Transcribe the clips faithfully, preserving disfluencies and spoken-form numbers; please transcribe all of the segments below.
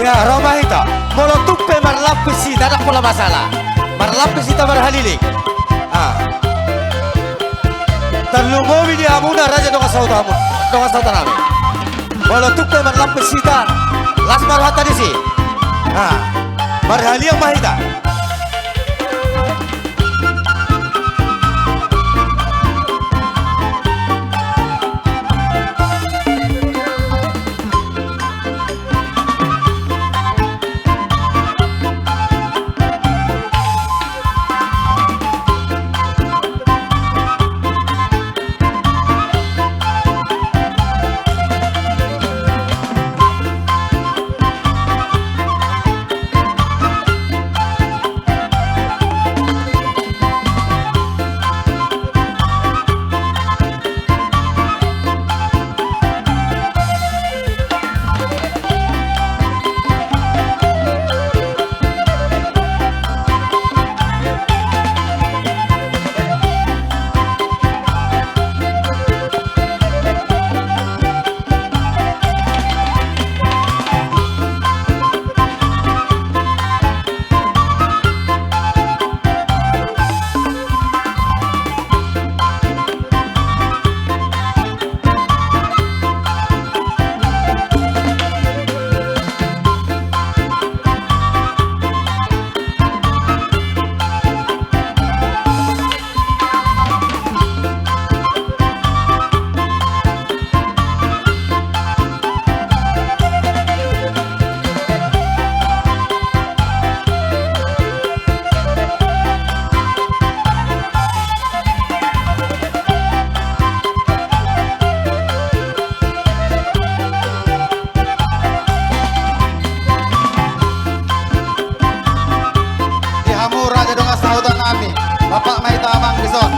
Ya, ro ma hita. Molo tung pe marlampis hita, ndang pola masalah. Marlampis hita marhaliling. Ah. Tarlumobi di hamuna raja dongan sahuta hamu, dongan sahuta nami. Molo tung pe marlampis hita, las ma rohanta disi. Ah. Marhaliling ma hita. Di hamu raja dongan sahuta nami, bapak ma hita amang dison.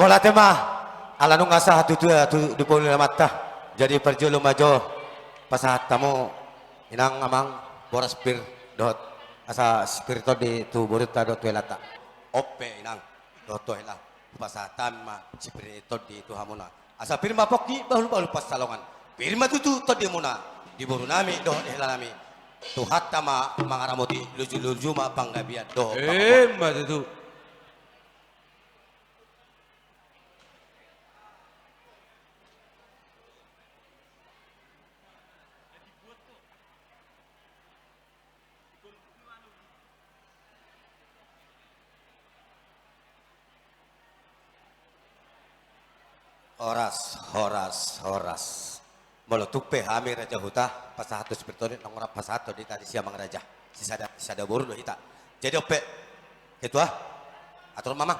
Mauliate ma, ala nunga sahat tu, tu, tu di poli amanta. Jadi parjolo ma jo pasahat hamu, inang, amang, boras pir dohot asa sipir tondi tu borunta dohot tu helanta. On pe, inang, dohot tu hela, pasahat hami ma sipir ni tondi tu hamuna. Asa pir ma pongki, bahul-bahul pansalongan. Pir ma tutu tondimuna di boru nami dohot hela nami. Tuhanta ma mangaramoti, luju-luju ma panggabean dohot. Emma tutu. Horas, horas, horas. Molo tung pe hami Raja Huta pasahat tu spiriton i, naung rap pasahat tu hita di si amang raja. Sisada, sisada boru do hita. Jadi on pe, ketua, atur mamang.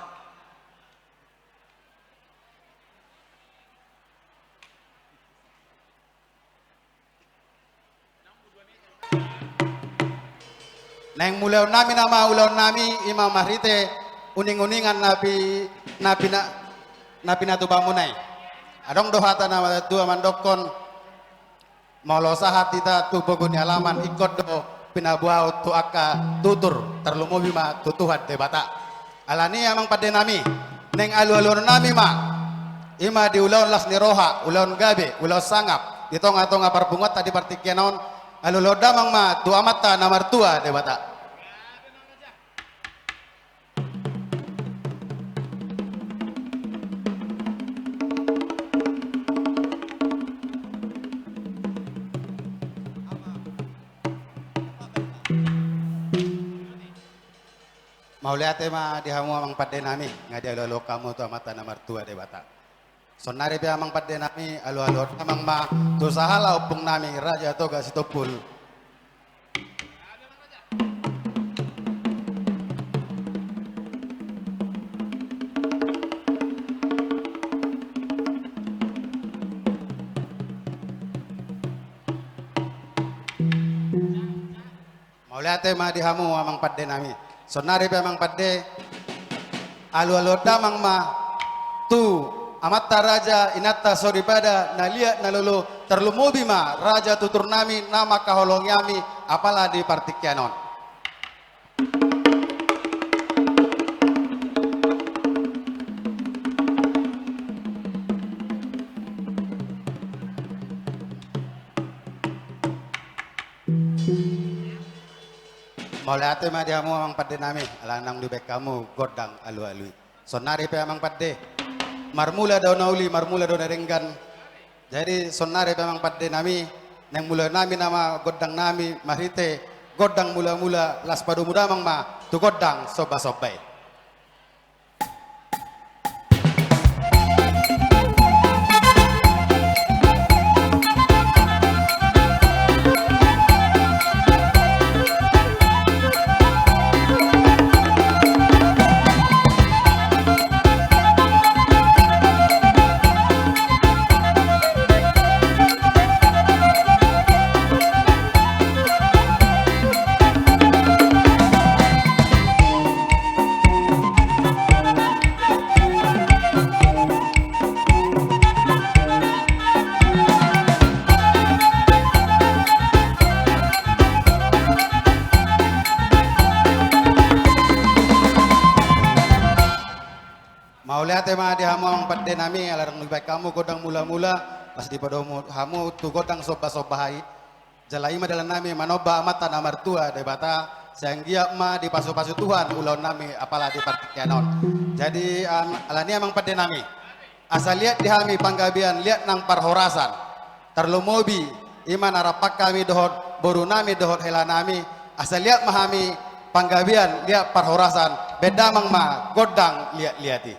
Naeng mulahon nami nama ulaon nami, i ma marhite uning-uningan na pi-, na pina-, na pinatupa muna i. Adong do hata na matua mandokkon, molo sahat hita tu pogu ni alaman, ingkon do pinaboa tu angka tutur, tarlumobi ma tu Tuhan Debata. Alani i amang pande nami, naeng alualuhon nami ma, i ma di ulaon las ni roha, ulaon gabe, ulaon sangap, di tonga-tonga parpunguanta di partingkian on, alualuhon damang ma tu Amanta na martua Debata. Mauliate ma di hamu amang pande nami, nga dialualuhon hamu tu Amanta na martua Debata. Saonnari pe amang pande nami, alualuhon damang ma tu sahala ompung nami Raja Toga Sitompul. Mauliate ma di hamu amang pande nami. Saonnari pe amang pande, alualuhon damang ma tu amanta raja, inanta soripada, na liat na lolo, tarlumobi ma raja tutur nami na mangkaholongi hami apala di partingkian on. Mauliate ma di hamu amang pande nami, ala naung dibaen hamu gondang alualu i. Saonnari pe amang pande, marmula do na uli, marmula do na denggan. Jadi saonnari pe amang pande nami, naeng mulahon nami nama gondang nami marhite gondang mulamula, laos padomu damang ma tu gondang sombasomba i. Mauliate ma di hamu amang pande nami, ala naung dibaen hamu gondang mulamula, laos dipadomu hamu tu gondang sombasomba i. Jala i ma dalan nami manomba Amanta na martua Debata, sai anggiat ma dipasupasu Tuhan ulaon nami apala di partingkian on. Jadi, am-, alani i amang pande nami, asa liat di hami panggabean, liat nang parhorasan. Tarlumobi, i ma na rap hami dohot boru nami dohot hela nami, asa liat ma hami panggabean, liat parhorasan, baen damang ma gondang liat-liat i.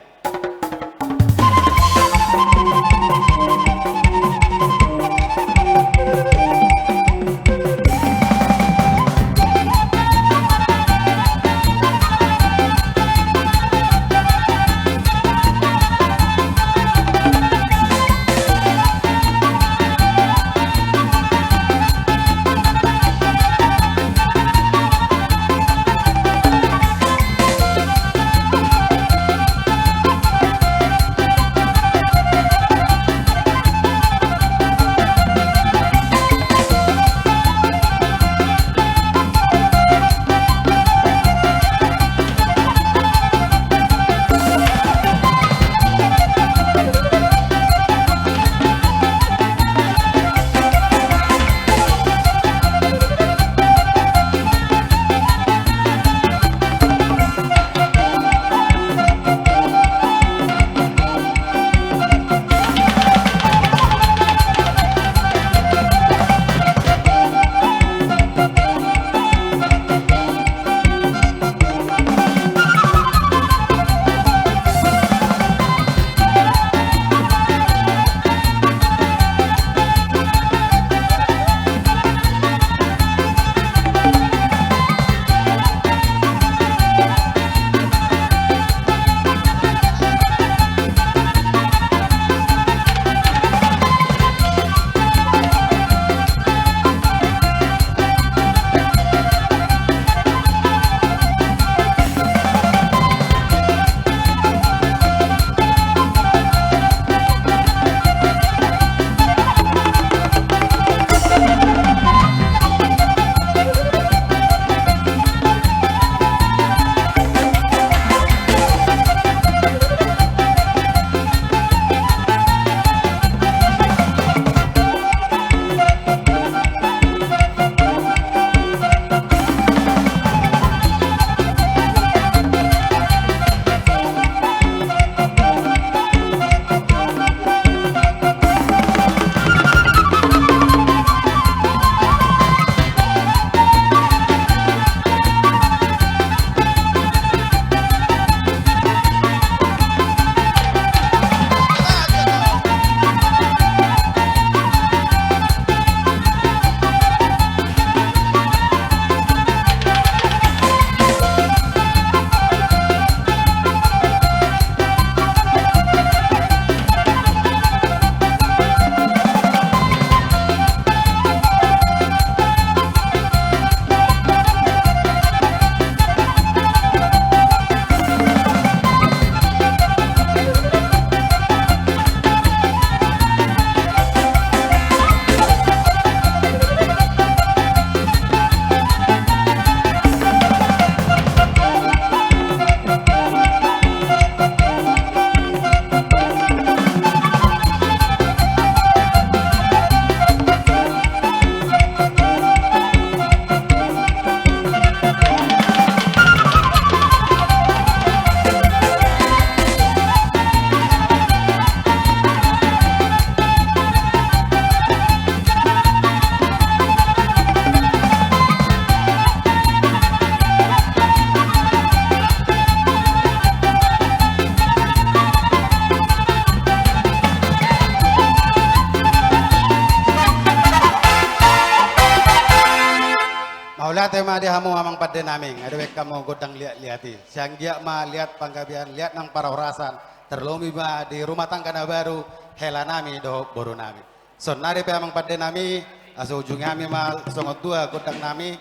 Ate ma di hamu amang pande nami, nga dope hamu gondang liat-liat i. Sai anggiat ma liat panggabean, liat nang parhorasan, tarlobi ma di rumah tangga na baru, hela nami dohot boru nami. Saonnari pe amang pande nami, asa ujungi hami ma songon dua gondang nami.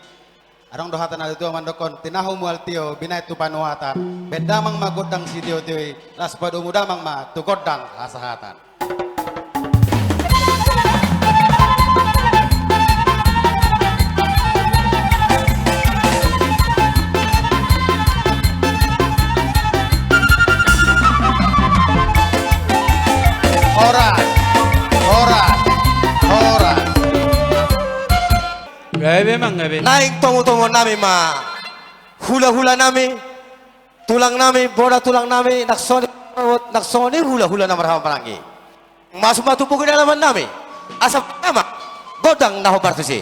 Adong do hata na tuatua mandokkon, tinahu mual tio, binahen tu panuatan. Baen damang ma gondang sitiotio i, laos padomu damang ma tu gondang hasahatan. Horas, horas, horas. Gabe, amang, gabe. Naeng tomutomuhon nami ma hulahula nami, tulang nami, bona tulang nami, nang songon i, nang songon i hulahula na marhahamaranggi. Masuk ma tu bogi ni alaman nami. Asa pertama, gondang na hombar tusi.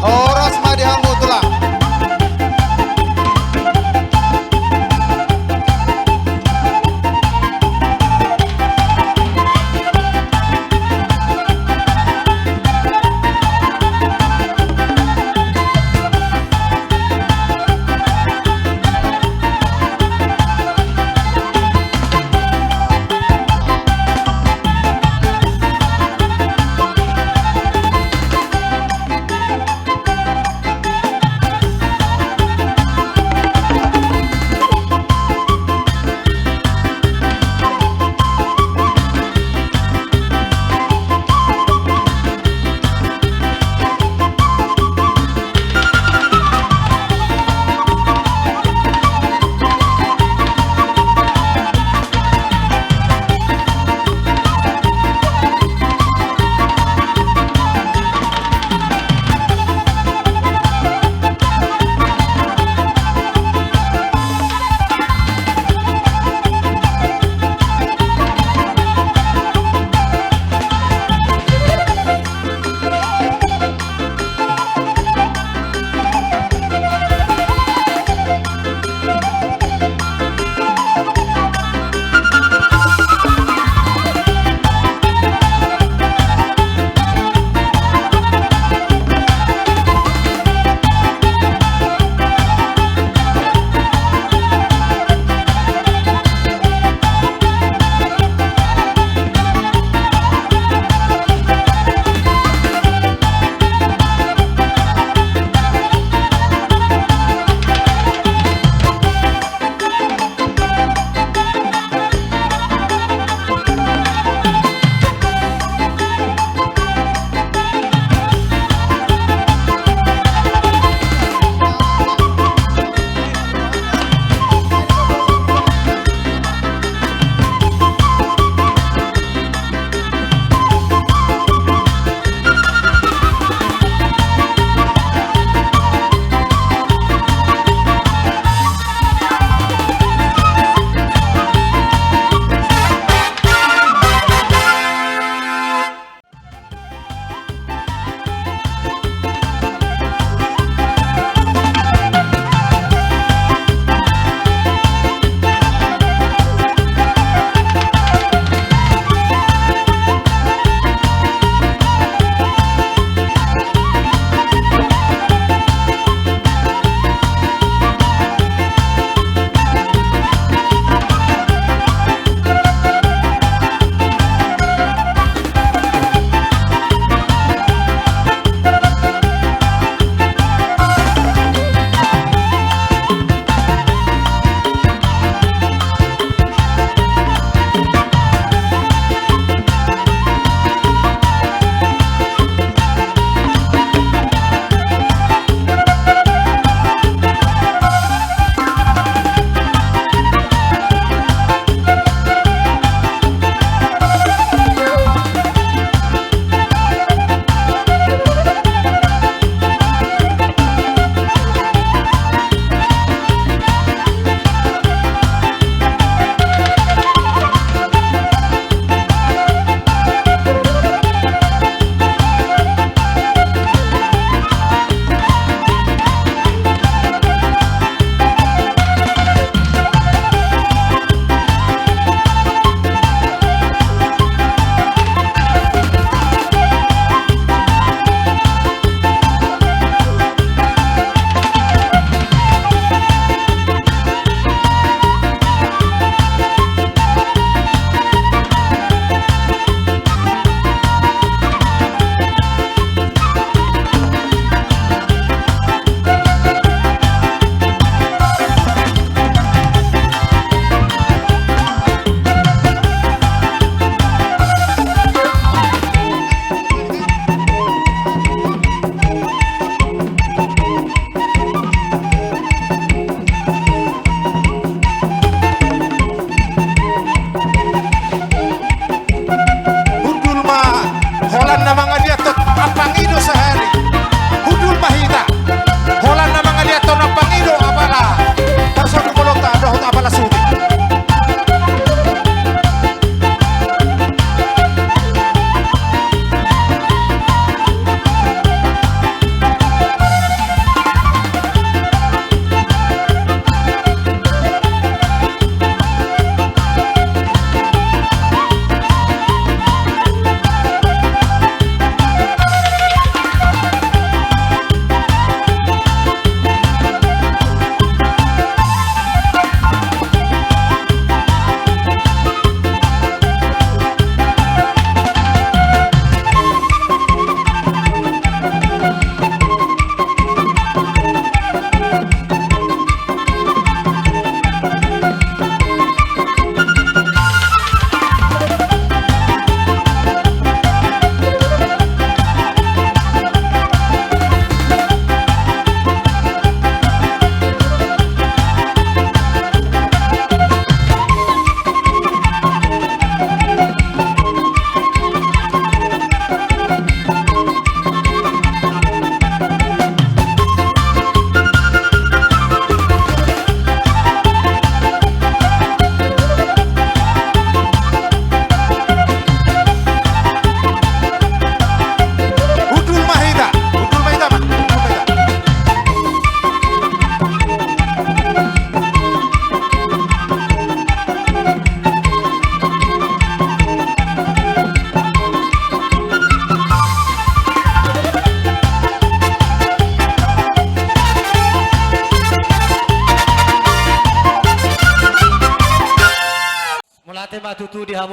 Horas ma di hamu tulang.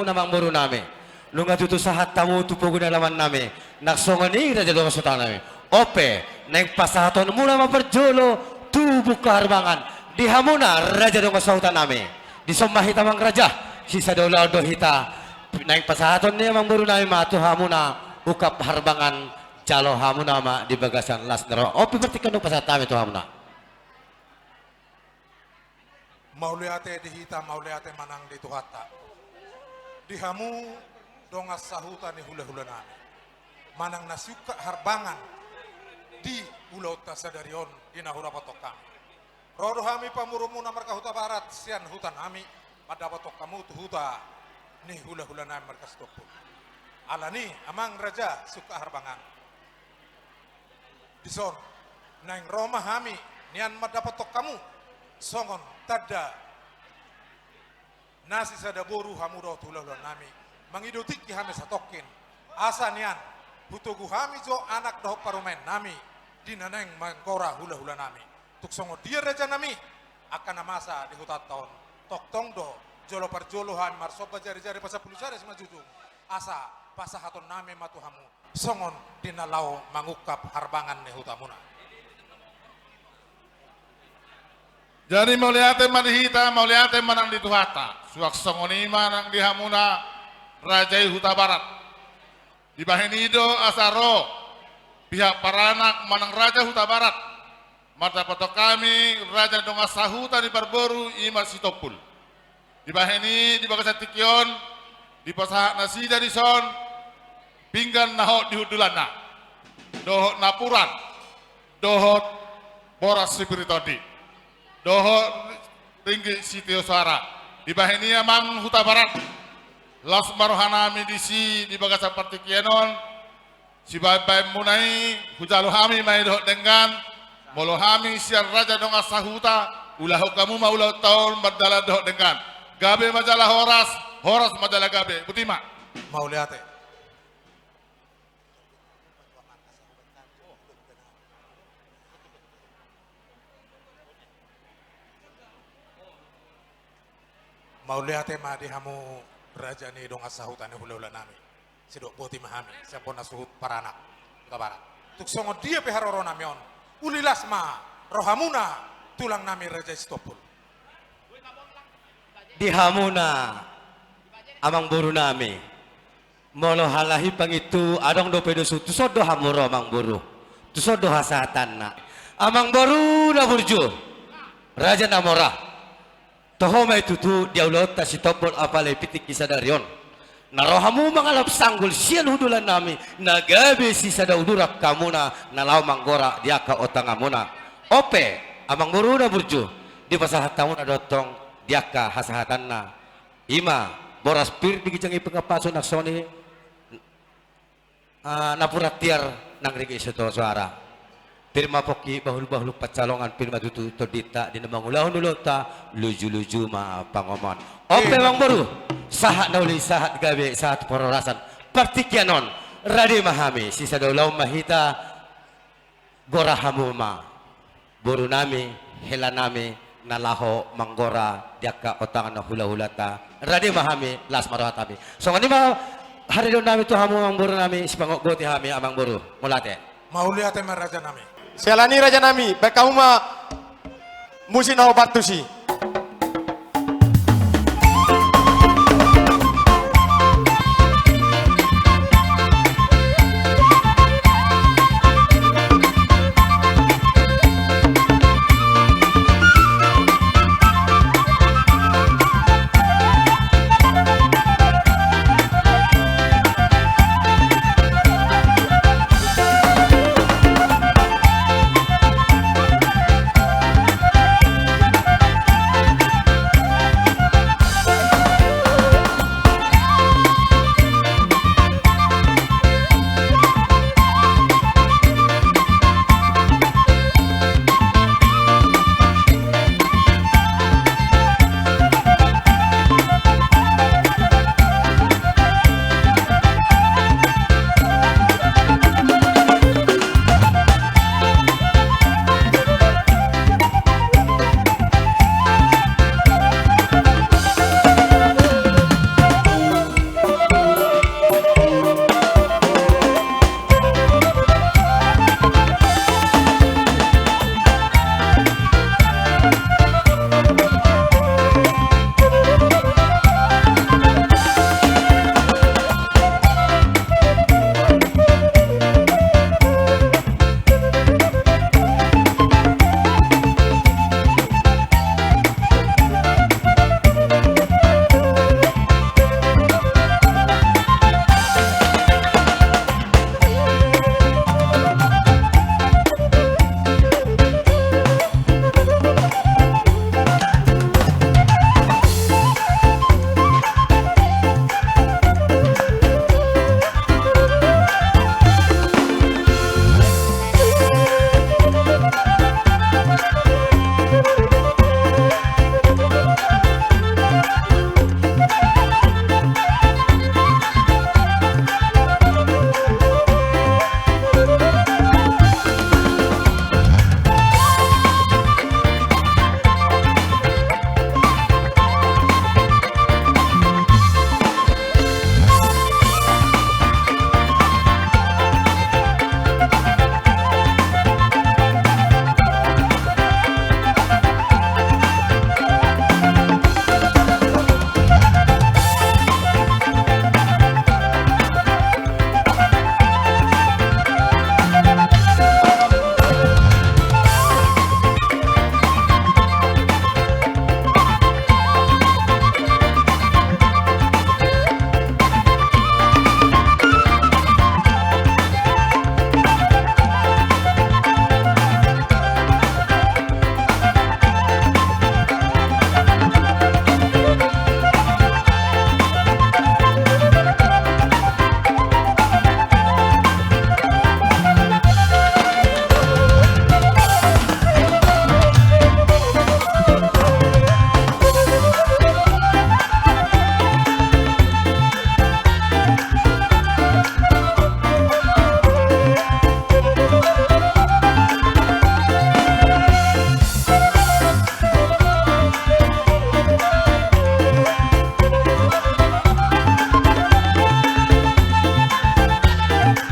Amangboru nami, nunga tutu sahat hamu tu pogu ni alaman nami, nang songon i raja dongan sahuta nami. On pe, naeng pasahaton muna ma parjolo tu bungka harbangan di hamuna raja dongan sahuta nami. Dison ma hita amang raja, sisada ulaon do hita. Naeng pasahaton ni amangboru nami ma tu hamuna ungkap harbangan, jalo hamuna ma di bagasan las ni roha. On pe partingkian on pasahat hami tu hamuna. Mauliate di hita, mauliate ma nang di Tuhanta. Di hamu dongan sahuta ni hulahula nami, manang na siungkap harbangan di ulaonta sadari on di na hudapothon hami. Ro do hami pamoruonmuna marga Hutabarat sian huta nami, mandapothon hamu tu huta ni hulahula nami marga Sitompul. Alani amang raja siungkap harbangan, dison naeng ro ma hami nian mandapothon hamu songon tanda na sisada boru hamu dohot hulahula nami, mangido tingki hami satongkin, asa nian hutogu hami jo anak dohot parumaen nami di na naeng manggora hulahula nami. Tung songon dia raja nami, angka na masa di hutanta on, tongtong do jolo parjolo hami marsomba jarijari pasampulu sada simanjujung, asa pasahaton nami ma tu hamu songon di na laho mangungkap harbangan ni hutamuna. Jadi mauliate ma di hita, mauliate ma nang di Tuhanta. Suang songon i ma nang di hamuna raja i Hutabarat. Dibahen i do asa ro pihak paranak manang raja Hutabarat mandapothon hami raja dongan sahuta ni parboru i ma Sitompul. Dibahen i di bagasan tingki on dipasahat nasida dison pinggan na hot di hundulanna, dohot napuran, dohot boras sipir ni tondi, dohot ringgit sitio soara. Dibahen i amang Hutabarat, las ma roha nami disi di bagasan partingkian on. Sibaenbaenmuna i hujalo hami ma i dohot denggan. Molo hami sian raja dongan sahuta, ulahon hamu ma ulaonta on mardalan dohot denggan. Gabe ma jala horas, horas ma jala gabe. Boti ma. Mauliate. Mauliate ma di hamu raja ni dongan sahuta ni hulahula nami. Sidok boti ma hami sian bona suhut paranak Hutabarat. Tung songon dia pe haroro nami on, uli las ma rohamuna tulang nami raja Sitompul. Di hamuna amangboru nami, molo halahi pangintu adong dope do suhut, tuson do hamu ro amangboru. Tuson do hasahatanna. Amangboru na burju, raja na mora. Toho ma i tutu di ulaonta Sitompul apala i pitik i sadari on, na ro hamu mangalap sanggul sian hundulan nami, na gabe sisada uduran hamuna na laho manggora di angka otanganmuna. On pe amangboru na burju, dipasahat hamuna do tong di angka hasahatanna. I ma boras pir di ginjang i pinggan pasu nang songon i, ah, napuran tiar nang ringgit sitio soara. Pir ma pongki bahulbahul pansalongan, pir ma tutu tondinta di na mangulahon ulaonta, lujuluju ma pangomoan. On pe amangboru, sahat na uli, sahat gabe, sahat parhorasan. Partingkian on rade ma hami, sisada ulaon ma hita. Gora hamu ma boru nami, hela nami, na laho manggora di angka otangan na hulahulanta. Rade ma hami, las ma roha nami. Songon i ma haradeon nami tu hamu amangboru nami, sipanggotgoti hami amangboru. Mauliate. Mauliate ma raja nami. Siala ni i raja nami, baen hamu ma musik na hombar tusi.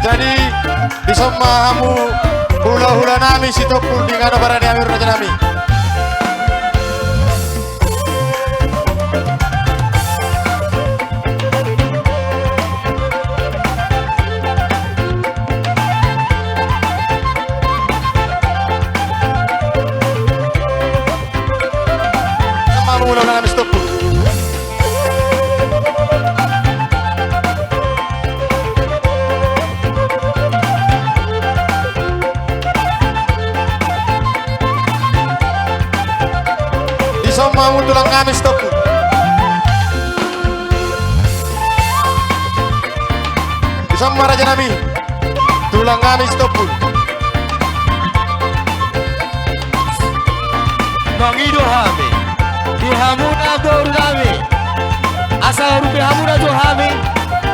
Jadi, dison ma hamu hula-hula nami Sitompul, di ngana barani hami raja nami. Hamu hula-hula nami Sitompul. Dison ma hamu tulang nami Sitompul. Dison ma raja nami, tulang nami Sitompul. Mangido hami di hamuna boru nami, asa rupi hamuna jo hami,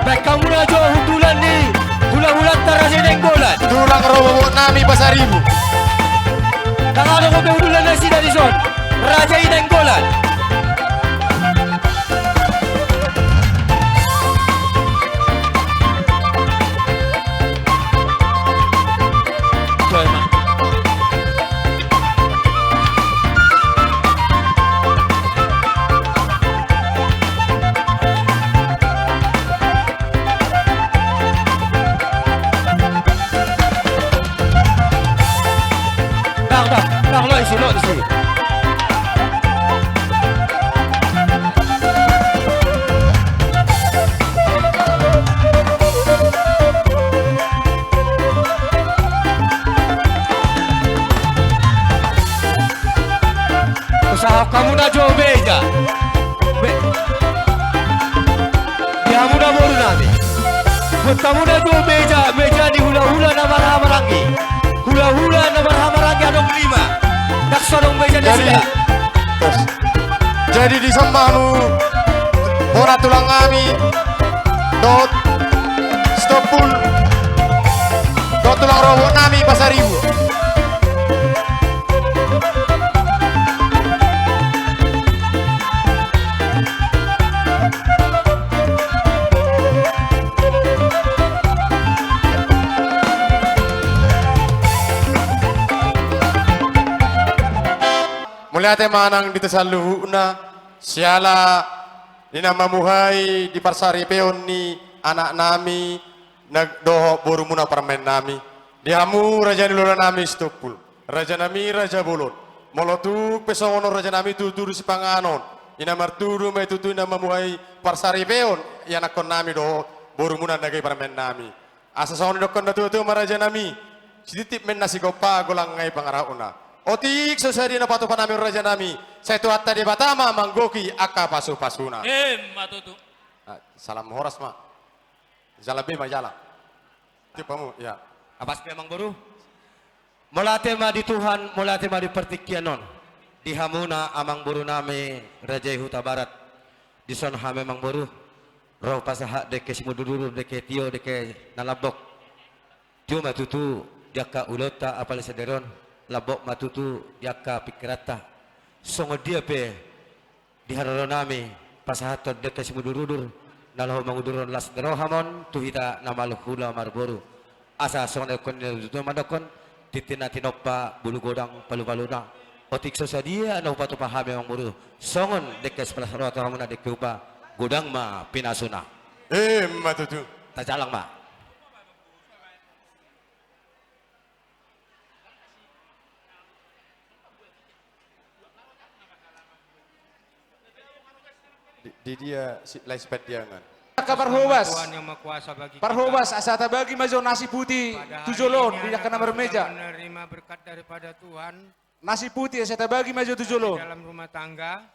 baen hamuna jo hundulan ni hula-hulanta Raja i Nainggolan. Tulang rorobot nami Pasaribu. Ndang adong dope hundulan nasida dison, Raja i Nainggolan. Ndang, ndang, ndang, lo disi, lo disi. Usaha hamuna jo meja. Be- Di hamuna boru nami. Buat hamuna jo meja, meja ni hula-hula na marhahamaranggi. Hula-hula na marhahamaranggi adong lima. Ndang so adong meja ni nasida. Jadi, jadi dison ma hamu bona tulang nami dohot Sitompul dohot tulang rorobot nami Pasaribu. Mauliate ma nang di hita saluhutna, siala ni na mamuhai di parsaripeon ni anak nami, na dohot borumuna parumaen nami. Di hamu raja ni lola nami Sitompul, raja nami raja bolon. Molo tung pe songon on raja nami tutu di sipanganon, i na martudu ma i tutu i na mamuhai parsaripeon ianakkon nami dohot borumuna na gabe parumaen nami. Asa songon didokkon na tua-tua ma raja nami, sititip ma inna sigompa, golang nai pangarahutna. Otik so sadia na patupa nami on raja nami, sai Tuhanta Debata ma manggohi angka pasu-pasuna. Emma tutu. Ah, salam horas ma. Jala be ma jala. Tiup hamu, ya. Apas be amang boru. Mauliate ma di Tuhan, mauliate ma di partingkian on. Di hamuna amang boru nami raja i Hutabarat. Dison hami amang boru ro pasahat dengke simudur-udur, dengke tio, dengke na lambok. Tio ma tutu di angka ulaonta apala sadari on, lambok ma tutu di angka pingkiranta. Songon dia pe di haroro nami pasahathon dengke simudur-udur na laho manguduron las ni roha ma on tu hita na malum hula marboru. Asa songon na didokkon ni na tutu mandokkon, tintin na tinompa bulu godang palu-paluna. Otik so sadia na hupatupa hami amang boru, songon dengke sipalas roha tu hamuna dengke upa, godang ma pinasuna. Emma tutu. Tajalang ma. Di, di dia si, lae Sipandiangan. Angka parhobas. Tuhan yang Maha Kuasa bagi kita. Parhobas, asa tabagi ma jo nasi putih tu jolo on di angka na marmeja. Pada hari ini adalah kita menerima berkat daripada Tuhan. Nasi putih asa tabagi ma jo tu jolo on. Di dalam rumah tangga.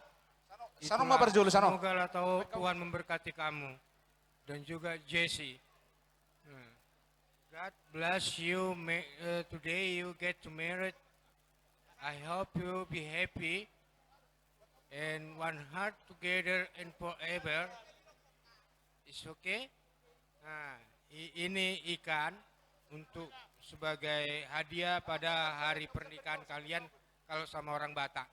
Sano ma parjolo, sano. Semoga lah tahu Tuhan memberkati kamu dan juga Jesse. Hmm. God bless you. May, uh, today you get to married. I hope you be happy and one heart together and forever. It's okay. Nah, i-, ini ikan untuk sebagai hadiah pada hari pernikahan kalian kalau sama orang Batak.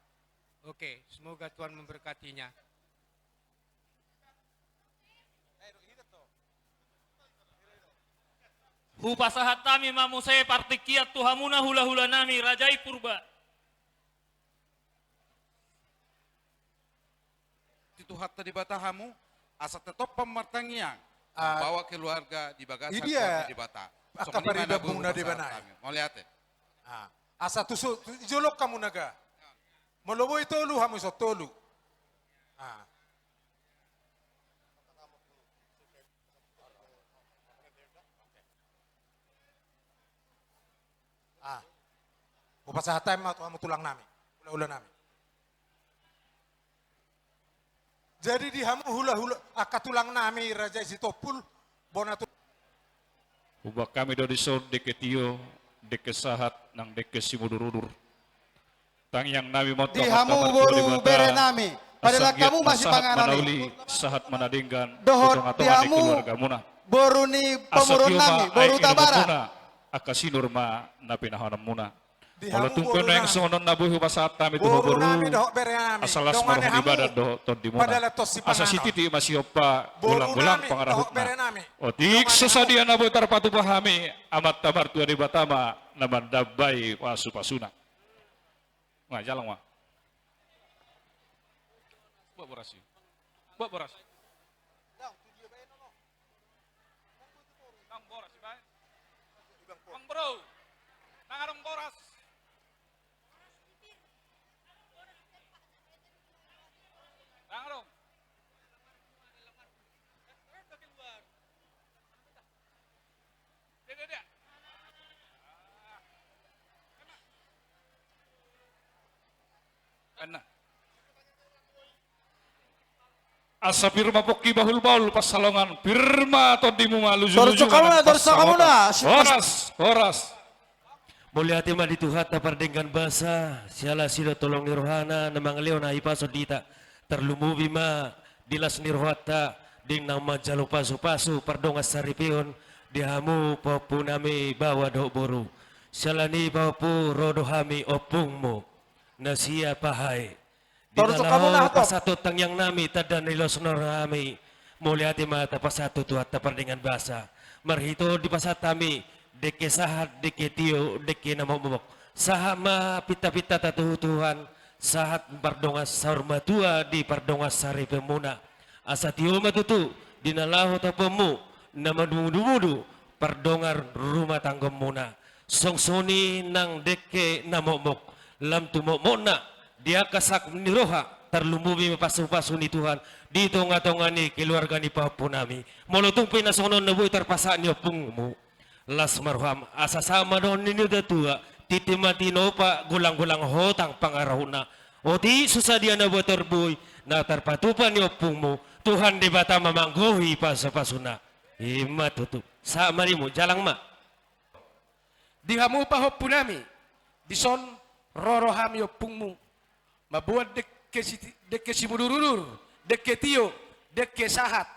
Oke, semoga Tuhan memberkatinya. Eh, do hita to. Hupasahat hami ma muse partingkian tu hamuna hula-hula nami, raja i Purba. Di Tuhanta Debata hamu, asa tetap martangiang, ah, membawa keluarga di bagasan, idia, keluarga Debata. Angka songon i ma na boi paribabuna hupasahat Debata hami. Mauliate. Ah, asa tusu, tu, jolok hamu naga. Molo boi tolu hamu, so tolu. Ah. Ah. Hupasahat hami ma tu hamu tulang nami, hula-hula nami. Jadi di hamu hula-hula, angka tulang nami, raja i Sitompul, bona tu. Hubaen hami do dison dengke tio, dengke sahat, nang dengke simudur-udur. Tangiang nami ma tu Amanta Martua Debata, asa giot ma sahat ma na uli, sahat ma na denggan, dohot di hamu boru ni pamoruon nami, boru Tabarat. Asa tio ma aek ni inumuna, angka sinur ma na pinahanonmuna. Molo tung pe naeng songon on na boi hupasahat hami tu ho boru, asa las ma roha ni badan dohot tondimuna. Asa sititi ma sihompa, golang-golang pangarahutna. Otik so sadia na boi tarpatupa hami, Amanta Martua Debata ma na mandambai pasu-pasuna. Nga, jalang ma. Buat boras i. Buat boras. Nang boras i baen. Nang bro. Nang adong boras. Nang adong. Asa pir ma pongki bahul-bahul pansalongan, pir ma tondimu ma luju-luju. Horas, horas. Mauliate ma di Tuhanta pardenggan basa, siala sidok tolong ni rohana na mangalehon hahipason di hita, tarlumobi ma di las ni rohanta, di na manjalo pasu-pasu pardongan saripeon di hamu pahompu nami baoa dohot boru. Siala ni i pahompu, ro do hami ompungmu na siap hae. Di na laho pasahat tangiang nami, tanda ni las ni roha nami, mauliate ma tapasahat tu Tuhanta pardenggan basa. Marhite on dipasahat hami dengke sahat, dengke tio, dengke na mokmok. Sahat ma pinta-pintanta tu Tuhan, sahat pardongan saur matua di pardongan saripeonmuna. Asa tio ma tutu di na laho tapuonmu na mandumudu-mudu pardongan rumah tanggamuna. Songon i nang dengke na mokmok, lam tu mokmokna di angka sangkap ni roha, tarlumobi ma pasu-pasu ni Tuhan di tonga-tonga ni keluarga ni pahompu nami. Molo tung pe na songon on na boi tarpasahat ni ompungmu, las ma roham, asa sahat ma dohonon ni natua-tua: Tintin ma tinopa, golang-golang hotang pangarahutna. Otik so sadia na boi tarbuat, na tarpatupa ni ompungmu, Tuhan Debata ma manggohi pasu-pasuna. I ma tutu. Sahat ma nimu, jalang ma. Di hamu pahompu nami, dison ro do hami ompungmu, mamboan dengke si-, dengke simudur-udur, dengke tio, dengke sahat.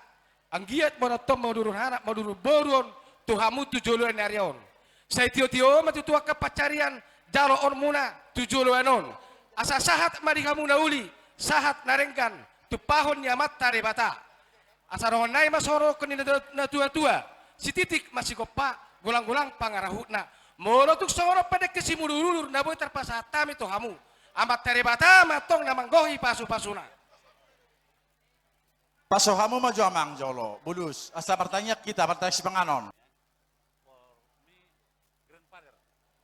Anggiat ma on antong manuruhon anak, manuruhon boru on tu hamu tu joloan ni ari on. Sai tio-tio ma tutu angka pansarian jaloonmuna tu joloan on. Asa sahat ma di hamu na uli, sahat na denggan, tumpahon ni Amanta Debata. Asa dohonon nai ma songon dohonon ni natua-tua: Sititik ma sigompa, golang-golang pangarahutna. Molo tung songon on pe dengke simudur-udur na boi tarpasahat hami tu hamu, Amanta Debata ma antong na manggohi pasu-pasuna. Paso hamu ma jo amang jolo, bulus, asa martangiang hita, martangiang sipanganon. Grandfather,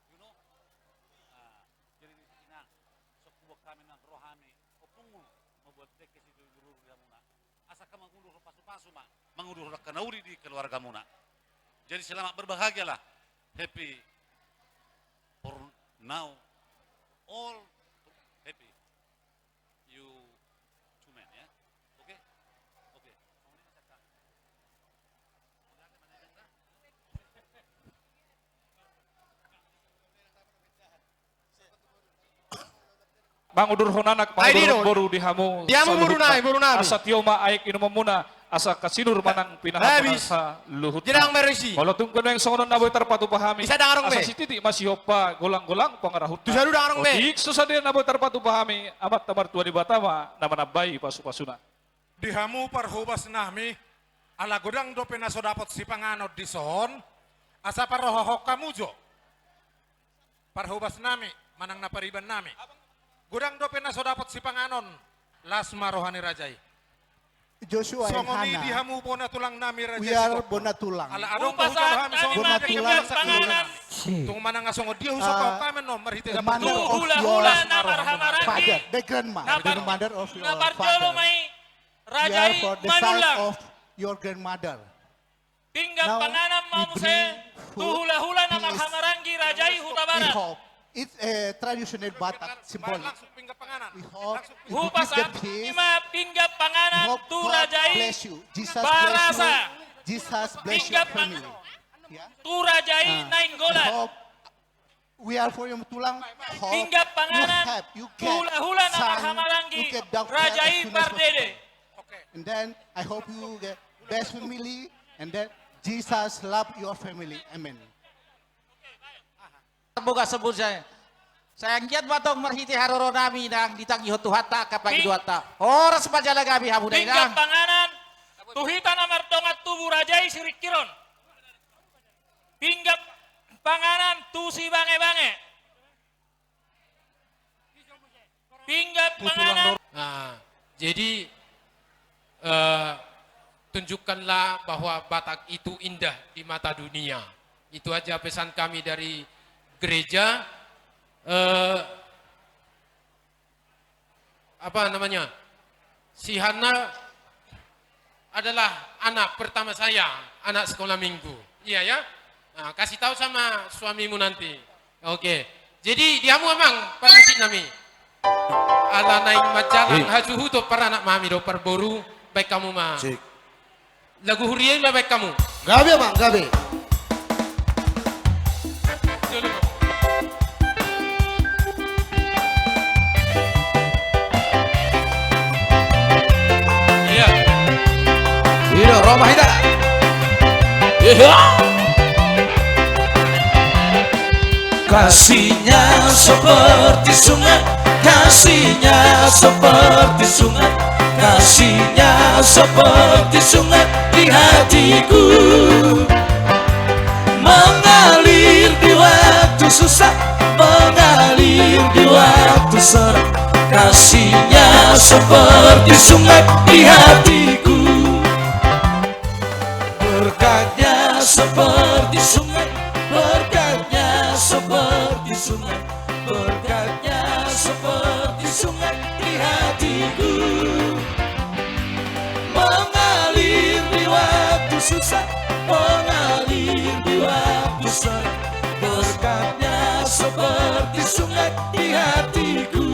you know? Ah, jadi di sini, nah, so huboan hami nang ro hami ompungmu mamboan dengke simudur-udur di hamuna. Asa angka mangudur pasu-pasu ma, mangudur angka na uli di keluargamuna. Jadi selamat berbahagialah. Happy for now. All happy. You two men, ya. Oke? Oke. Mangudurhon anak, mangudurhon boru di hamu. Di hamu boru nami, boru nami. Asa tio ma aek inumonmuna, asa angka sinur ma nang pinahanonmuna saluhutna. Molo tung pe naeng songon on na boi tarpatupa hami, asa sititi ma sihompa, golang-golang pangarahutna. Otik so sadia na boi tarpatupa hami, Amanta Martua Debata ma na manambai pasu-pasuna. Di hamu parhobas nami, ala godang dope na so dapot sipanganon dison, Asa parrohahon hamu jo parhobas nami manang na pariban nami. Godang dope na so dapot sipanganon, las ma roha ni raja i. Joshua and Hannah, songon i di hamu bona tulang nami raja i Sitompul. We are bona tulang. Ala adong do hujalo hami songon i di hamu bona tulang. Tung manang songon dia husomba hami annon marhite tu hulahula na marhamaranggi. Father, the grandma, the mother of your father. We are for the side of your grandmother. Pinggan panganan ma muse tu hulahula na marhamaranggi raja i Hutabarat. It's a traditional Batak symbol. We hope, if you give them peace, we hope God bless you, Jesus bless your family. Hupasahat ma pinggan panganan tu raja i. Barasa. Pinggan panganan tu raja i Nainggolan. We are for your tulang. Pinggan panganan tu hulahula na marhamaranggi raja i Pardede. And then I hope you get best family, and then Jesus love your family. Amen. Boga sebut saya. Sai anggiat ma tong marhite haroro nami nang ditangihon Tuhanta angka pangidoanta. Horas ma jala gabe hamu dainang. Pinggan panganan tu hita na mardongan tubu raja i Siringkiron. Pinggan panganan tu sibangebange. Pinggan panganan. Nah, jadi, eh, tunjukkanlah bahwa Batak itu indah di mata dunia. Itu aja pesan kami dari gereja. Eh, apa namanya, si Hana adalah anak pertama saya, anak sekolah minggu. Iya ya? Nah, kasih tahu sama suamimu nanti. Oke. Jadi di hamu amang parmusik nami. Ala naeng manjalang hasuhuton paranak ma hami do parboru, baen hamu ma. Lagu huria i ma baen hamu. Gabe, Bang, gabe. Iya. Iya, Roma hita. Iya. Kasihnya seperti sungai, kasihnya seperti sungai, kasihnya seperti sungai di hatiku. Mengalir di waktu susah, mengalir di waktu senang, kasihnya seperti sungai di hatiku. Berkatnya seperti sungai, berkatnya seperti sungai, berkatnya seperti sungai di hatiku. Mengalir di waktu susah, mengalir di waktu senang, berkatnya seperti sungai di hatiku.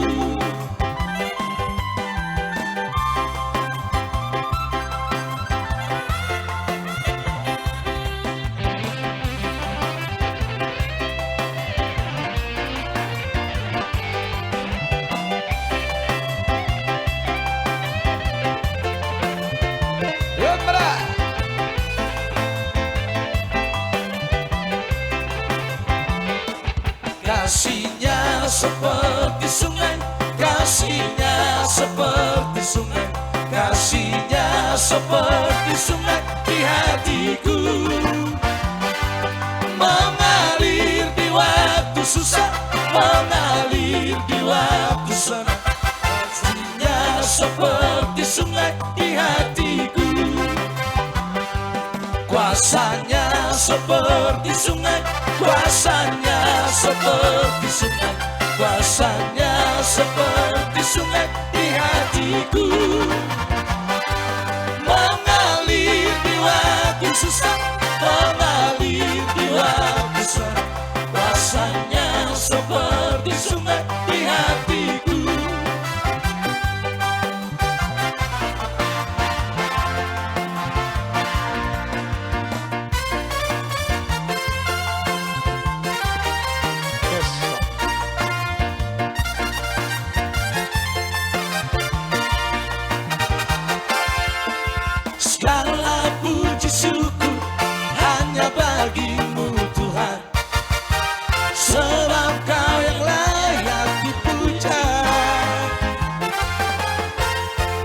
Kasihnya seperti sungai, kasihnya seperti sungai, kasihnya seperti sungai di hatiku. Mengalir di waktu susah, mengalir di waktu senang, kasihnya seperti sungai di hatiku. Kuasanya seperti sungai, kuasanya seperti sungai, kuasanya seperti sungai di hatiku. Mengalir di waktu susah, mengalir di waktu senang, kuasanya seperti sungai di hatiku. Segala puji syukur hanya bagi-Mu, Tuhan. Sebab Kau yang layak dipuja.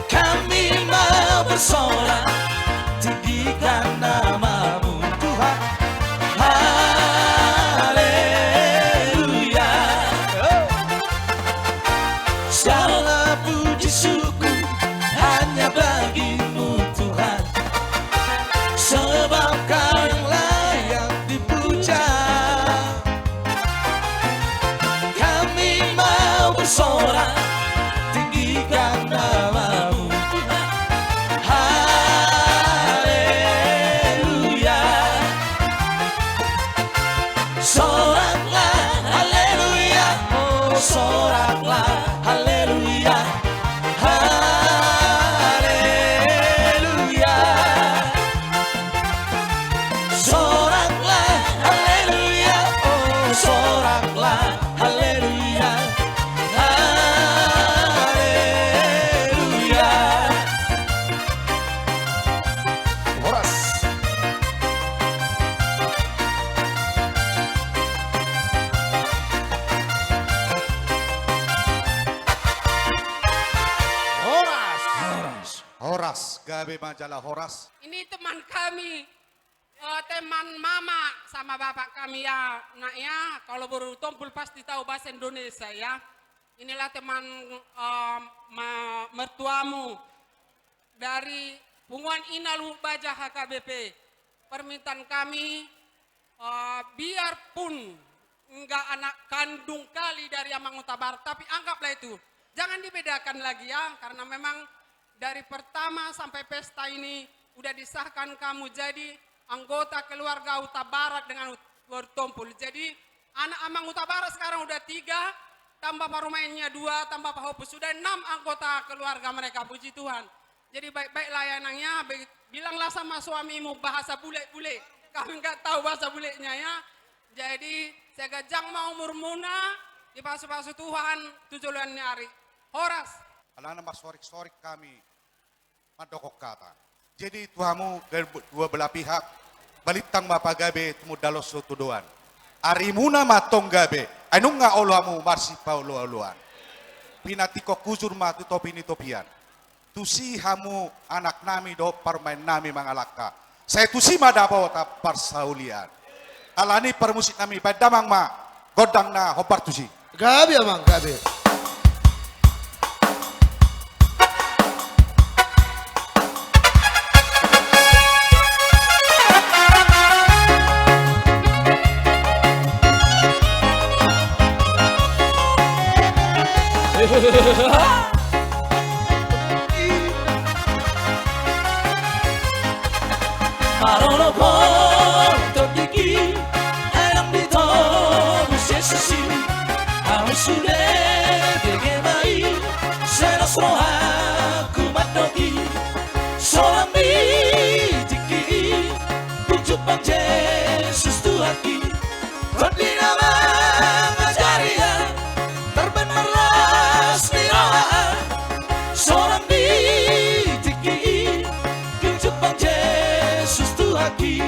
Kami mau bersorak, tinggikan nama-Mu, Tuhan. Soraklah, haleluya. Oh, soraklah, haleluya. Haleluya. Soraklah, haleluya. Oh, soraklah, haleluya. Haleluya. Horas. Horas. Horas. Horas. Gabe ma jala horas. Ini teman kami, eh, teman mama sama bapak kami ya, Nak, ya. Kalau boru Tompul pasti tahu bahasa Indonesia, ya. Inilah teman, eh, ma-, mertuamu dari Punguan Ina Lubuk Baja H K B P. Permintaan kami, eh, biarpun enggak anak kandung kali dari Amang Hutabarat, tapi anggaplah itu. Jangan dibedakan lagi, ya, karena memang dari pertama sampai pesta ini udah disahkan kamu jadi anggota keluarga Hutabarat dengan Hut-, Boru Tompul. Jadi, anak Amang Hutabarat sekarang udah tiga, tambah parumaennya dua, tambah pahompu, sudah enam anggota keluarga mereka, puji Tuhan. Jadi, baik-baiklah ya, Nang, ya, be-, bilanglah sama suamimu bahasa bule-bule. Kami nggak tahu bahasa bulenya, ya. Jadi, sai ganjang ma umurmuna, dipasu-pasu Tuhan tu joloan ni ari. Horas. Alana marsorik-sorik hami mandok hata. Jadi tu hamu ga-, dua belah pihak, balintang ma pagabe tumundalhon sotodoan. Arimuna ma tong gabe, ai nunga olo hamu marsipaolo-oloan. Pinantikhon hujur ma tu topi ni topian. Tusi hamu anaknami dohot parumaennami mangalangka. Sai tusi ma dapotan parsaulian. Alani parmusiknami, baen damang ma gondang na hombar tusi. Gabe, Amang, gabe. Marolopolop tondingki, adong di togu Jesus i. Ahu sude bege ma i, sai los rohangku mandok i. Sonang di tingki i, dung jumpang Jesus Tuhanki. Tondi na mangajari ahu, tarbahen marlas ni roha ahu. Sonang di tingki i, dung jumpang Jesus Tuhanki.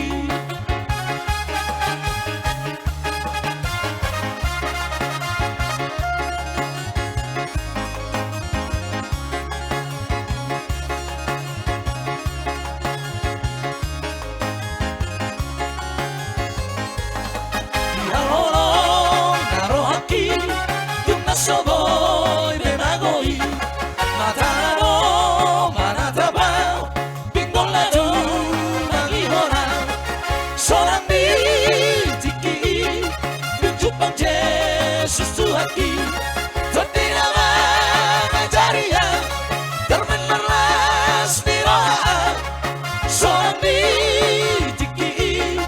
Di halomoan na rohangki, dung na so boi be mago i. Mata na do manatap ahu, pinggol na do mangihon ahu. Sonang di tingki i, dung jumpang Jesus Tuhanki. Tondi na mangajari ahu, tarbahen marlas ni roha ahu. Sonang di tingki i,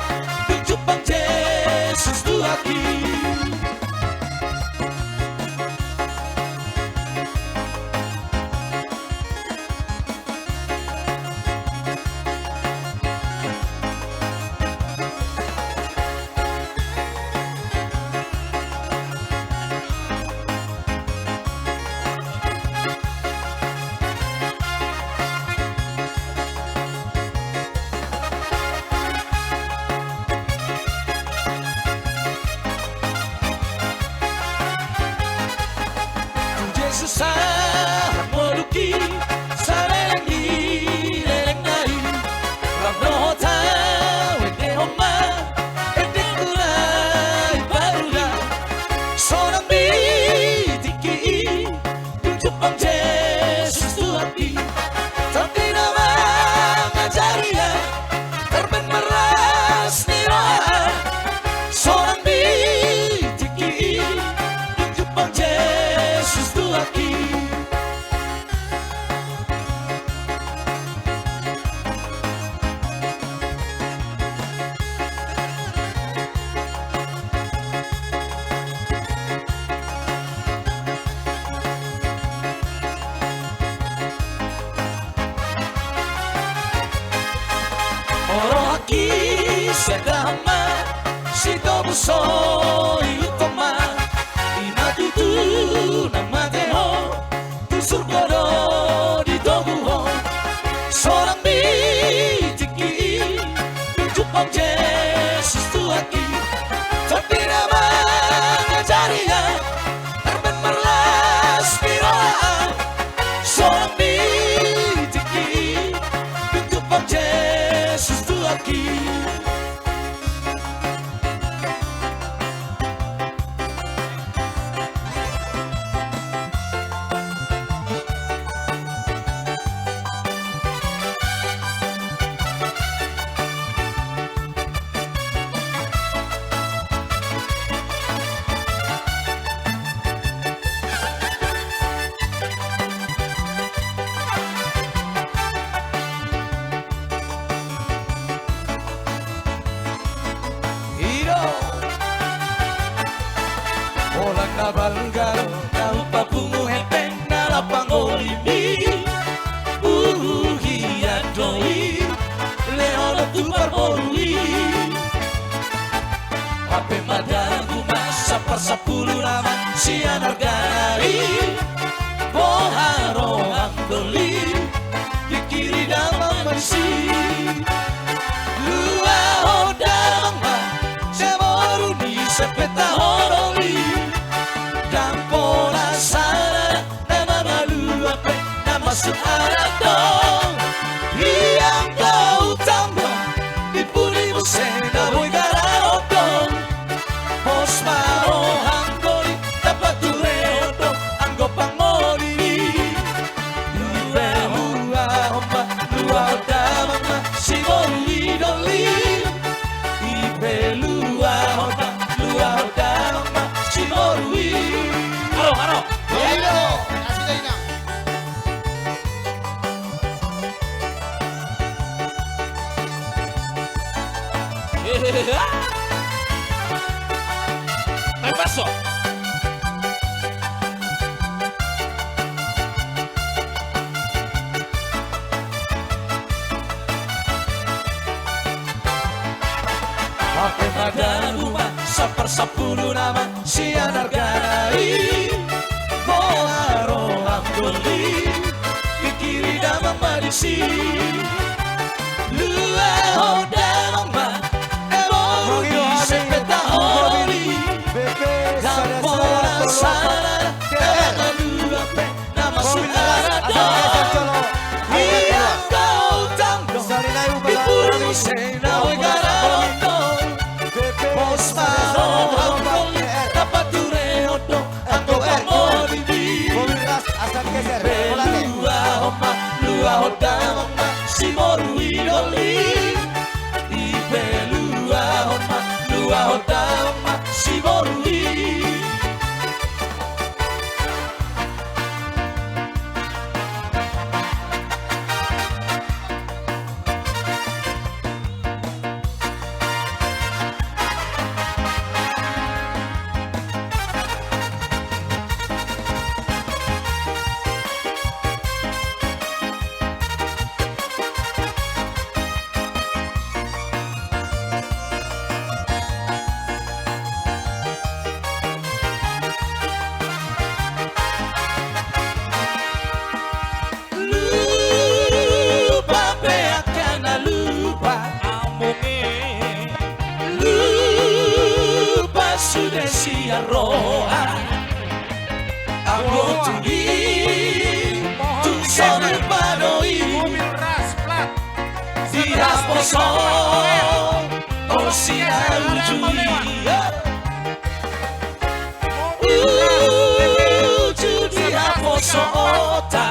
dung jumpang Jesus Tuhanki. Tu Jesus sahat modungki, saleleng ni lelengna i. Rap dohot ahu endehon ma endengku na imbaru i. Sonang di tingki i, dung jumpang Jesus Tuhanki. Tondi na mangajari ahu, tarbahen marlas ni roha ahu. Sonang di tingki i, dung jumpang Jesus Tuhanki. Di tobu so ihuthon ma, i ma tutu na mate ho, tu surgo do ditobu ho. Sonang di tingki i, nunjukhon Jesus tu hami. Tondi na mangajari hami, tarban marlas ni roha. Sonang di tingki i, nunjukhon Jesus tu hami. I do. Holan na balga do na hupapungu hepeng na laho pangoli mi. Uhu, hian do i, lehon do tu parboru i. Hape ma dalan gumasa parsampulu nama sian argana i. Boha roham doli, pikiri damang ma disi. Luahon damang ma sian boru ni sempeta ho doli. Ndang pola sada na mamalua pe na masuk adat do. Hian do utang do, di pudi muse na boi garaon do. Pos ma roham doli, na pature do anggo pangoli. Ipe luahon ma, luahon damang ma sian boru i doli. Ipe luahon ma, luahon damang ma sian boru i. Haro, haro. Haro. Main baso. Hape ma dalan gumasa parsampulu nama sian argana i. Boha roham doli, pikiri damang ma disi. Luahon damang ma sian boru ni sempeta ho doli. Ndang pola sada na mamalua pe na masuk adat do. Hian do utang do, di pudi muse na boi garaon do. Pos ma roham doli, na pature do anggo pangoli. Ipe luahon ma, luahon damang ma sian boru i doli. Ipe luahon ma, luahon damang ma sian boru i. Lupa pe angka na lupa, among e. Lupa sude sian roha. Anggo tung i, tung so lupa do i. Di haposo, o si na uju i. Uju di haposoonta.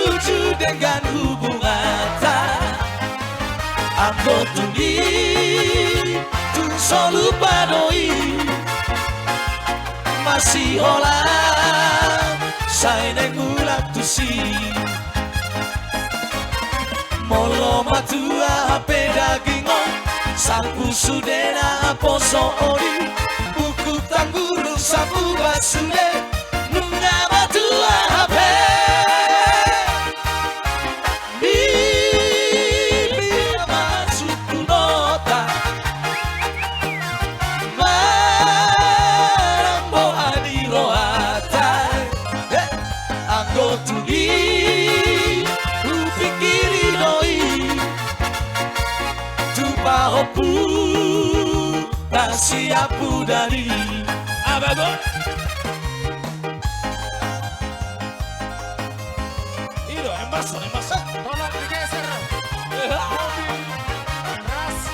Uju denggan hubunganta. Anggo tung i, tung so lupa do i. Masiholan sai naeng mulak tusi. Molo matua hape daging on, salpu sude na haposoon i. Bukuk tanggurung sapuba sude, nunga matua hape. Bibir masuk Pahompu na siampudan i. Abago. Ido, embas, embas. Tolong digeser. Iya. Mobil Ras.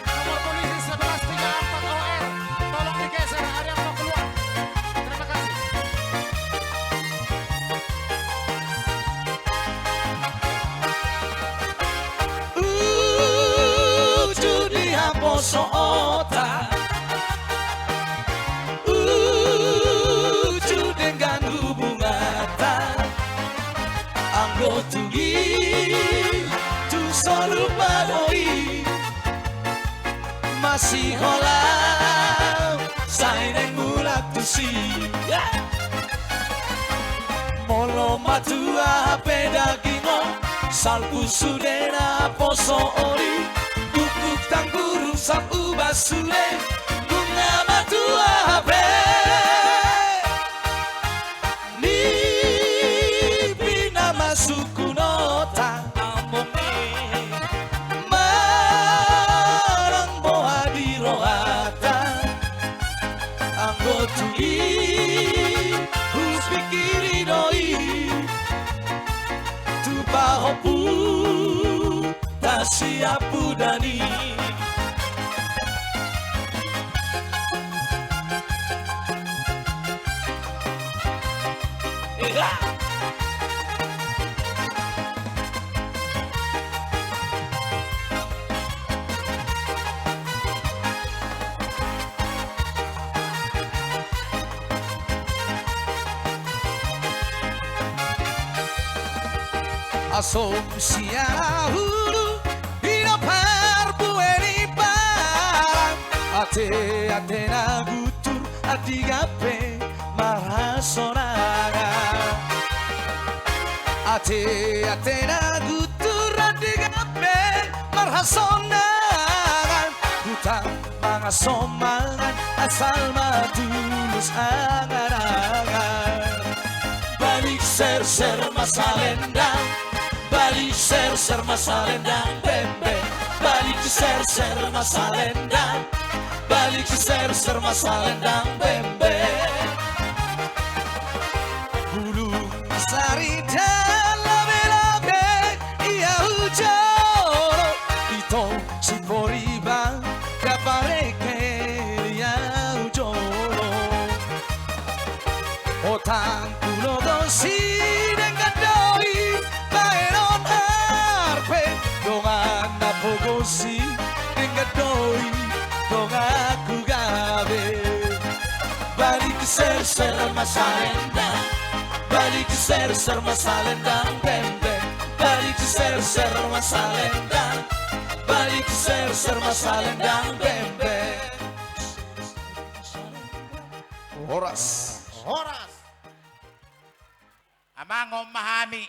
Nomor polisi sebelas tiga empat O R. Tolong digeser, ada yang mau keluar. Terima kasih. Uju di haposoonta, uju denggan hubunganta, anggo tung i tung so lupa do i, masiholang sai naeng mulak tusi. Molo matua hape daging on, salpu sude na poso on i, dukduk tanggurung sap uba sude, nunga matua hape. Nipi na masuk hu nota, among i, manang boha di rohata, anggo tung i hupingkiri do i, tu pahompu na siampudan i. Asomsia hulu hina parbue ni barang, ate ate na guntur andigan pe marhasonangan. Ate ate na guntur andigan pe marhasonangan. Hutang mangasomangan asal ma tulus angan-angan. Balik serser ma salendang, balik serser ma salendang bembe. Balik serser ma salendang, balik serser ma salendang bembe. Bulung sari dan labe-labe ia hujolo, ito si poriban dapareke ia hujolo. Hutang pulo dosi denggan do i, baenon harpe dongan na pogosi denggan do i, donganku gabe. Balik serser ma salendang, balik serser ma salendang bembe. Balik serser ma salendang, balik serser ma salendang bembe. Horas. Horas. Amang, on ma hami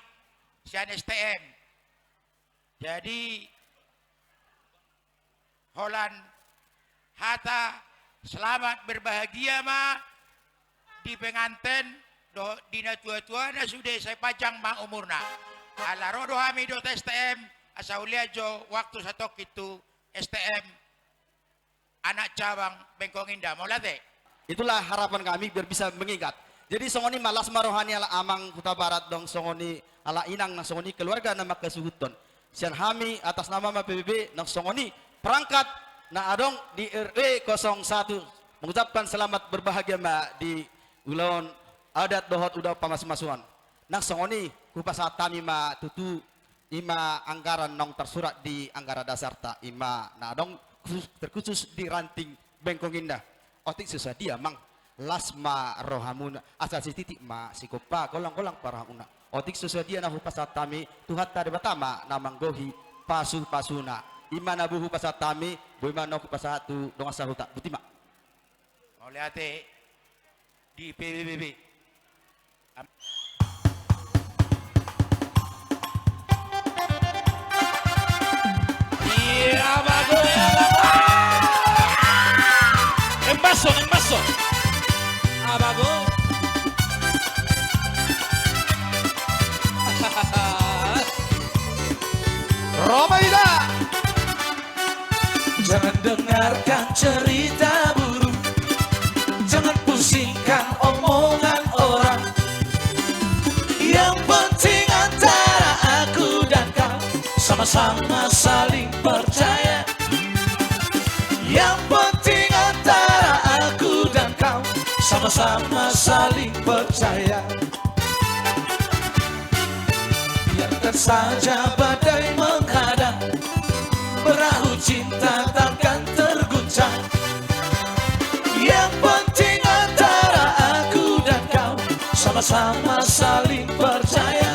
sian S T M. Jadi holan hata selamat berbahagia ma di penganten dohot di natua-tua na sude, sai panjang ma umurna. Ala ro do hami dohot S T M asa hulean jo waktu satongkin tu S T M anak cabang Bengkong Indah, mauliate. Itulah harapan kami biar bisa mengikat. Jadi songon i ma, las ma roha ni halak amang Hutabarat dohot songon i halak inang nang songon i keluarga na manghasuhuthon. Sian hami atas nama ma P B B nang songon i perangkat na adong di R W kosong satu mengucapkan selamat berbahagia ma di ulaon adat dohot ulaon pamasumasuon. Nang songon i hupasahat hami ma tutu, i ma anggaran naung tarsurat di anggaran dasarta, i ma na adong khusus, terkhusus di ranting Bengkong Indah. Otik so sadia, Mang, las ma rohamuna, asa sititik ma sigompa, golang-golang pangarahutna. Otik so sadia na hupasahat hami, Tuhanta Debata ma na manggohi pasupasuna. I ma na boi hupasahat hami, boi ma naung hupasahat tu dongan sahuta. Boti ma. Mauliate di P B B B. Am- Iya, bagus. Embaso, embaso. Abago. Roma ida. Jangan dengarkan cerita burung, jangan pusingkan omongan orang. Yang penting antara aku dan kau sama-sama saling percaya. Yang penting antara aku dan kau sama-sama saling percaya. Biarkan saja badai menghadang, perahu cinta takkan terguncang. Yang penting antara aku dan kau sama-sama saling percaya.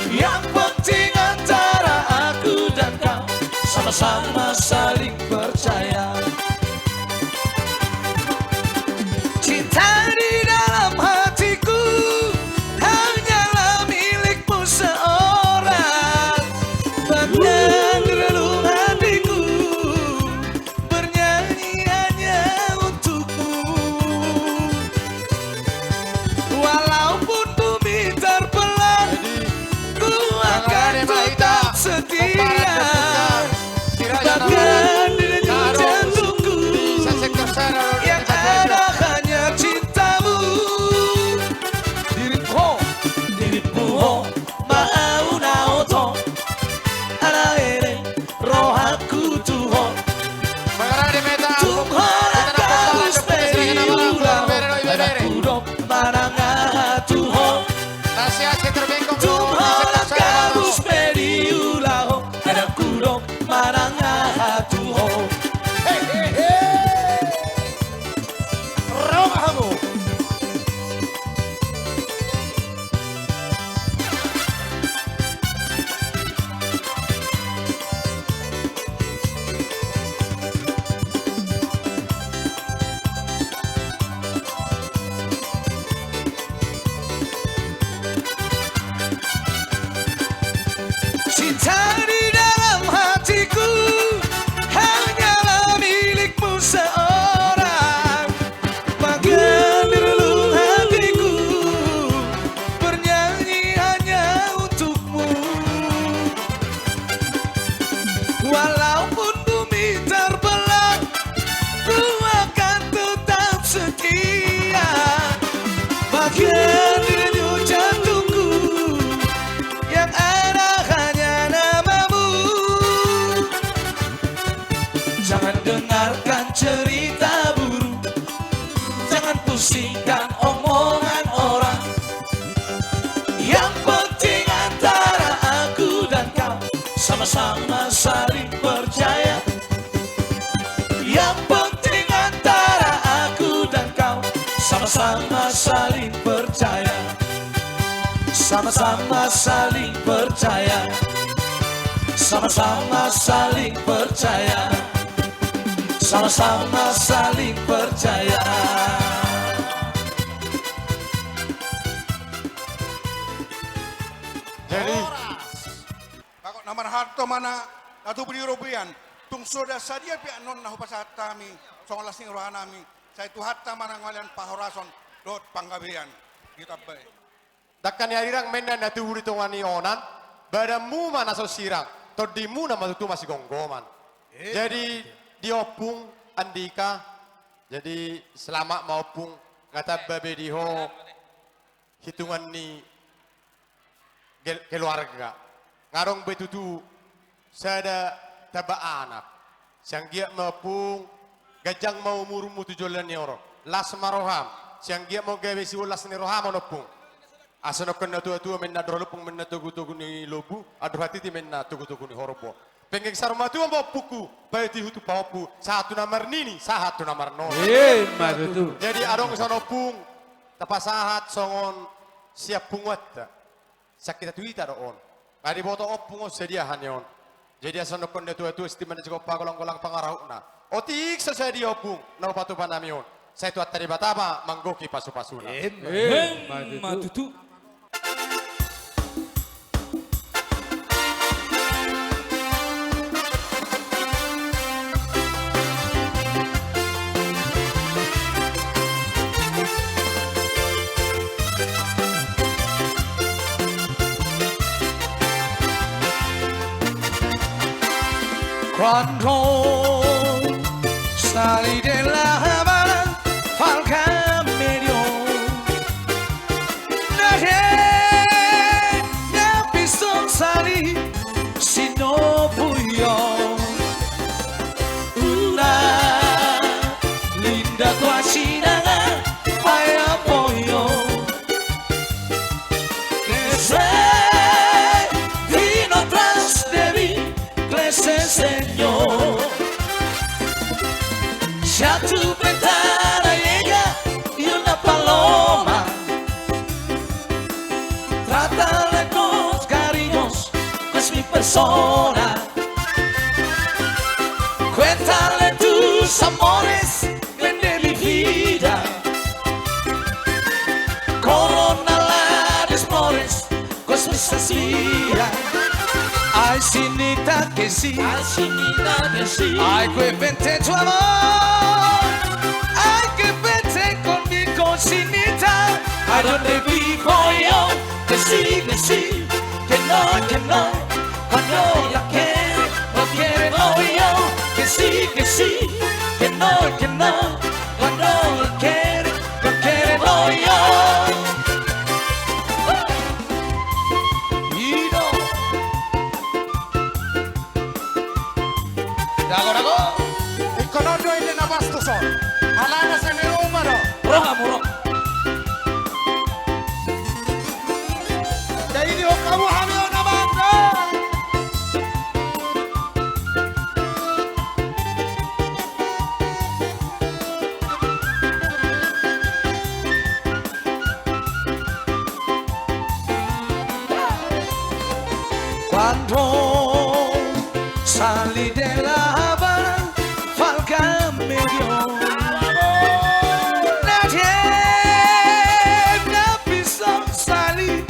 Yang penting antara aku dan kau sama-sama saling percaya. Cinta di dalam hatiku hanyalah milikmu seorang. Bahkan di relung hatiku bernyanyi hanya untukmu. Walaupun bumi terbelah, ku akan tetap setia. Bahkan di denyut jantungku, yang ada hanya cintamu. Dirimu ho, dirimu ho, ma au na oto. Ala ere rohangku tu ho. Tung holan gabus pe di ulaon, anak hudok manang aha tu ho. Tung holan gabus pe di ulaon, anak hudok manang aha tu ho. Hei, hei, hei. Ro ma hamu. Cinta di dalam hatiku hanyalah milikmu seorang. Bahkan di relung hatiku bernyanyi hanya untukmu. Walaupun bumi terbelah, ku akan tetap setia. Bahkan di denyut jantungku, yang ada hanya namamu. Jangan dengarkan cerita burung, jangan pusingkan omongan orang. Yang penting antara aku dan kau sama-sama saling percaya. Yang penting antara aku dan kau sama-sama saling percaya. Sama-sama saling percaya. Sama-sama saling percaya. Sama-sama saling percaya. Jadi, horas. Bagot na marhalto ma na tubu di robean. Tung so sadia pe annon na hupasahat hami songon las ni rohanami, sai Tuhanta ma na mangalean pahorason dohot panggabean. Ditambai. Dangka ni arirang ma inna na tubu di tonga ni onan, badanmu ma na so sirang, tondimuna ma tutu masigomgoman. Eh. Jadi di ompung Andika, jadi selamat ma ompung, nga tamba be di ho hitungan ni gel-, keluarga. Nga adong be tutu sada tamba anak. Sai anggiat ma ompung, ganjang ma umurmu tu joloan ni ari on. Las ma roham. Sai anggiat ma gabe sibolas ni roham on ompung. Asa nangkin na tuatua ma inna, andorang ompung ma inna togutogu ni lombu, andorang hatiti ma inna togutogu ni horbo. Penggeng saur matua ma ompungku, paihutihut pahompu, sahat tu na marnini, sahat tu na marnono. Emma tutu. Jadi adong sian ompung tapasahat songon sian punguanta. Sian hita tu hita do on. Nga diboto ompung on sadia hami on. Jadi asa nangkin na tuatua, sitimbang na jigompa, golanggolang pangarahutna. Otik so sadia ompung na hupatupa hami on, sai Tuhanta Debata ma manggohi pasupasuna. Emma. Emma tutu. Quando sali della Habana fal camello, na he na pison sali sinopuyo, una linda tua sinanga ai apoyo. Ese vino tras de mi, clase señor. Si a tu ventana llega y una paloma trátale con cariños, es mi persona. Cuéntale tus amores, vende mi vida. Corona la desmores, cosas mías. Ai sinita que sí, ai sinita que sí, ai que vente tu amor, ai que vente conmigo sinita. A donde vivo yo, que sí, que sí, que no, que no. Cuando la quiere, no quiere, voy yo. Que sí, que sí, que no, que no. Cuando la quiere, no quiere, voy yo. Ido. Dago, dago. Ingkon on do ende na pas tuson. Alana sene uma do. Roha muro. Jadi di hoka mu hami ona banda. Quando sali della Habana fal camello, na he na pison sali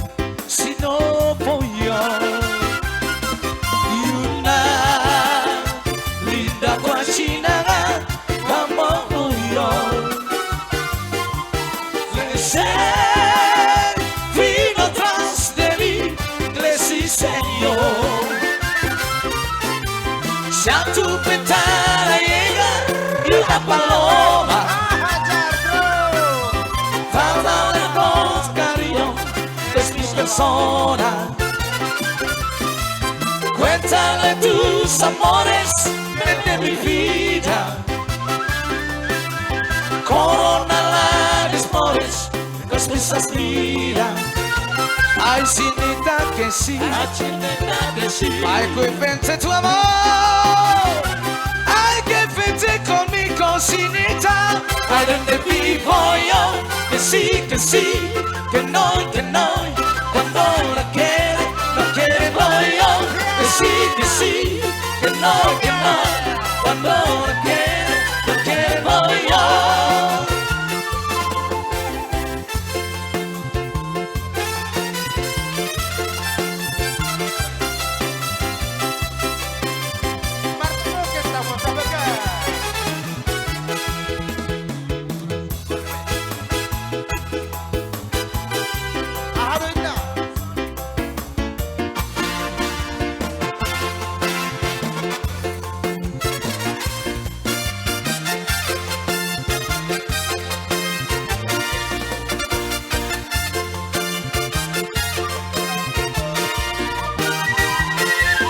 sinopuyo, y una linda tua sinanga ai apoyo. Ese vino tras de mi, clase señor. Si a tu ventana llega y una paloma trátale con cariño, es mi persona. Cuéntale tus amores, vende mi vida. Corona la desmores, cosas mías. Ai sinita que sí, ai sinita que sí, ai que vente tu amor, ai que vente conmigo sinita. A donde vivo yo, que sí, que sí, que no, que no. Cuando la quiere, no quiere, voy yo. Que sí, que sí, que no, que no. Cuando la quiere, no quiere, voy yo.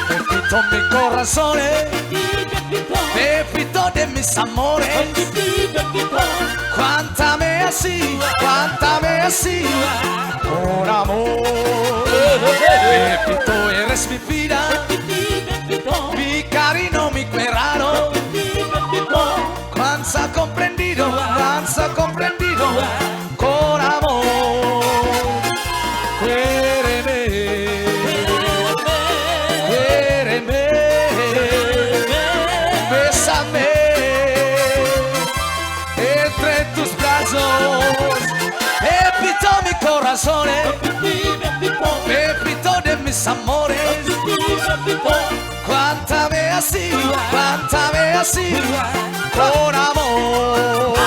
Pepito mi corazón, Pepito de mis amores. Cuéntame así, cuéntame así, por amor. Pepito, eres mi vida, mi cariño, mi cueraro. Cuánto has comprendido, cuánto has comprendido, por amor. Quiéreme, quiéreme, bésame entre tus brazos. Pepito mi corazón, Pepito de mis amores. Cuéntame así, cuéntame así, por amor.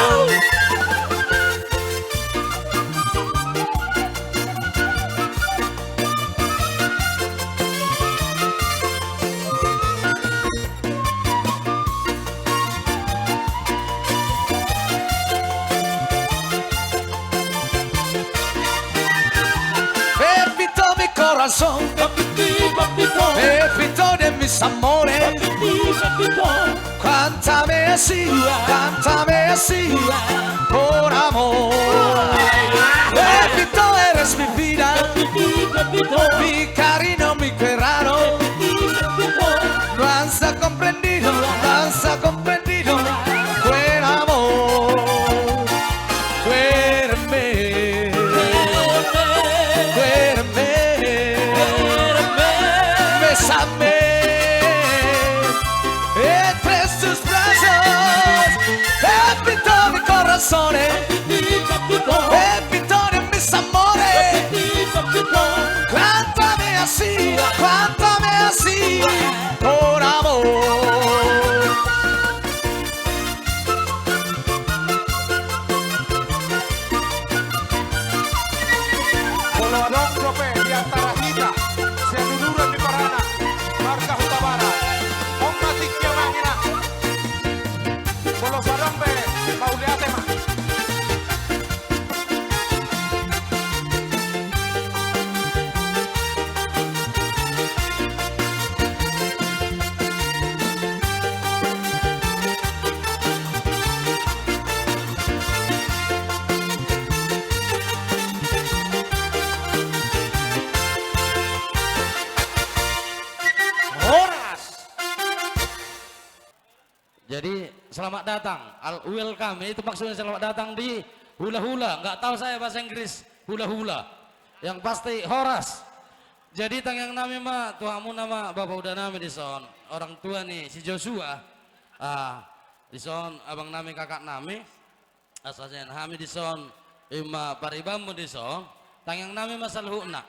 Pepito, pepito, pepito. Pepito de mis amores. Pepito, pepito. Cántame así, cántame así, por amor. Pepito, eres mi vida, pepito, pepito, mi cariño, mi cuerano. Pepito, pepito. No has comprendido, no has comprendido, cueramo. Cuéreme, cuéreme, bésame entre tus brazos, pepito mi corazón, pepito de mis amores, cántame así, cántame así, por amor. Molo adong dope di antara hita sian Uduran di Paranak, marga Hutabara, on ma tingki amang inang. Molo so adong be, mauliate ma. Horas. Jadi, selamat datang, al-, welcome, itu maksudnya selamat datang di hula-hula. Nggak tahu saya bahasa Inggris hula-hula. Yang pasti, horas. Jadi, tangiang nami ma tu hamu nama bapa uda nami dison, orang tua ni si Joshua. Ah, dison abang nami, kakak nami. Asa sian hami dison, ima paribanmu dison, tangiang nami ma saluhutna.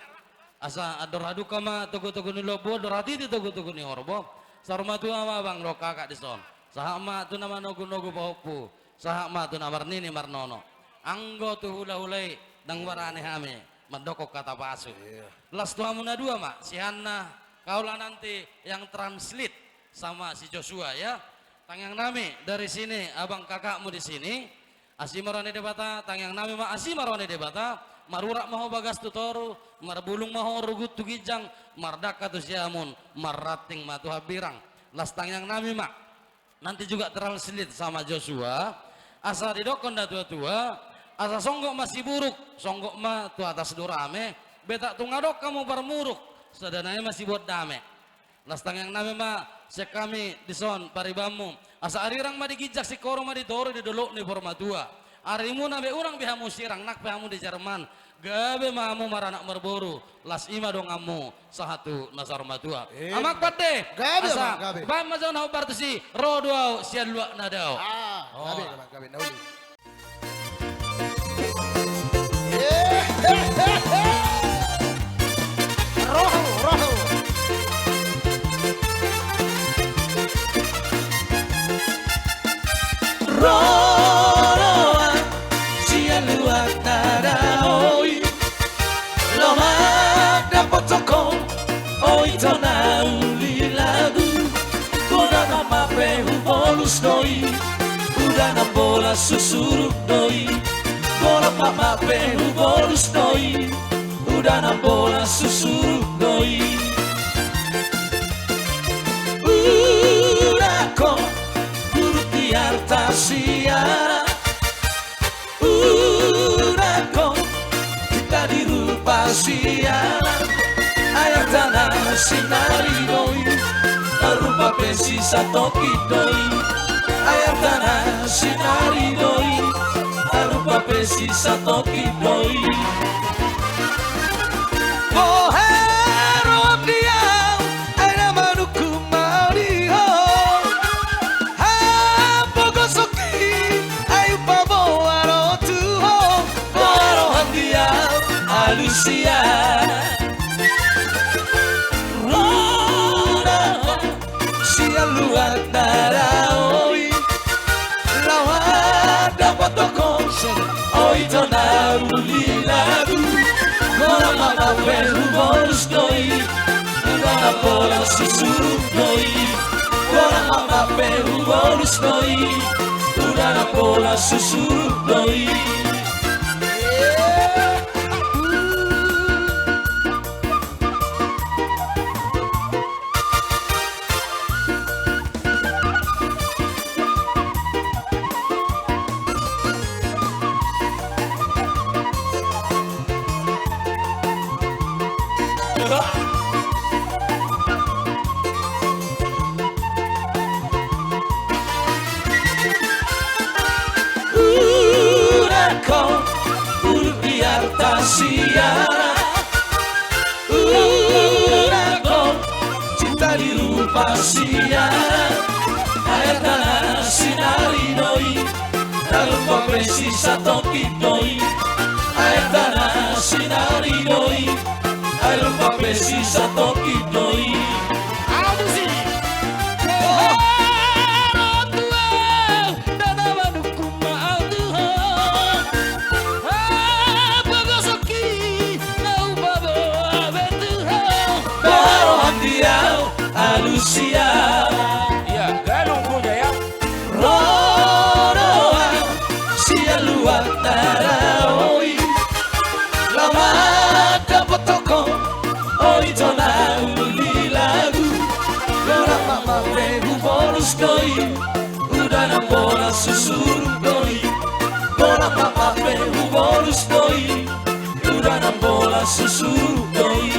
Asa andor halumpang ma togu-togu ni lombu, andor hatiti togu-togu ni horbo. Saur matua ma abang dohot kakak dison. Sahat ma tu na manogu-nogu pahompu, sahat ma tu na marnini marnono. Anggo tu hula-hula i ndang barani hami mandokkon hata pasu. Iya. Las tu hamu na dua ma, sian na kaula nanti yang translate sama si Joshua, ya. Tangiang nami dari sini, abang kakakmu di sini. Asi ma roha ni Debata, tangiang nami ma asi ma roha ni Debata, marurat ma ho bagas tu toru, marbulung ma ho rugut tu ginjang, mardangka tu siamun, marranting ma tu hambirang. Las tangiang nami ma. Nanti juga translate sama Joshua, asa didokkon da tua-tua, asa songgop ma siburuk, songgop ma tu atas dorame, betak tung adong hamu parmuruk, sada nai ma sibuat dame. Las tangiang nami ma sian hami dison paribanmu. Asa arirang ma di ginjang, singkoru ma di toru di dolok ni parmatua. Arimuna be unang be hamu sirang, nang pe hamu di Jerman. Gabe ma hamu maranak marboru. Las i ma donganmu sahat tu na saur matua. Ima. Amang pande. Gabe, asa, amang, gabe. Baen ma jo na hombar tusi, ro do au sian luat na dao. Ah, gabe, oh, amang, gabe, na uli. Rohu, rohu. Ro do au sian luat na dao i. Laho mandapothon ho, o ito na uli lagu. Godang ma pe hubolus do i, godang na pola susuruk do i. Godang ma pe hubolus do i, godang na pola susuruk do i. Udako, duduk di arta siana. Udako, hita di rupa siana. Ai artana sinari do i, na rupa pe sisatongkin do i. Ai artana sinari do i, na rupa pe sisatongkin do i. Boha roham di au, ai na manungkun ma au di ho. Hapogoson i, ai upa boha ro tu ho. Boha roham di au, alusia. Ro do au sian luat na dao i. Laho mandapothon ho, o ito na uli lagu. Godang ma pe hubolus do i, godang na pola susuruk do i. Godang ma pe hubolus do i, godang na pola susuruk do i. Siara, ulang ko cinta di rupa siara. Air tanah sinari doi, tarlupa pe sisa tongkin doi. Air tanah sinari doi, tarlupa pe sisa tongkin doi. Aduh si. Oh. Dana manungkun ma au tu ho. Ah, pogosoki na hupaboa be tu ho. Baroan di au alusia. Iya, galung punya ya. Ro do au sian luat na raoi. Laho mandapothon ho, o ito na uli lagu. Godang ma pe hubolus doi. Uda na bolas susuru doi, godang ma pe hubolus doi. Uda na bolas susuru doi.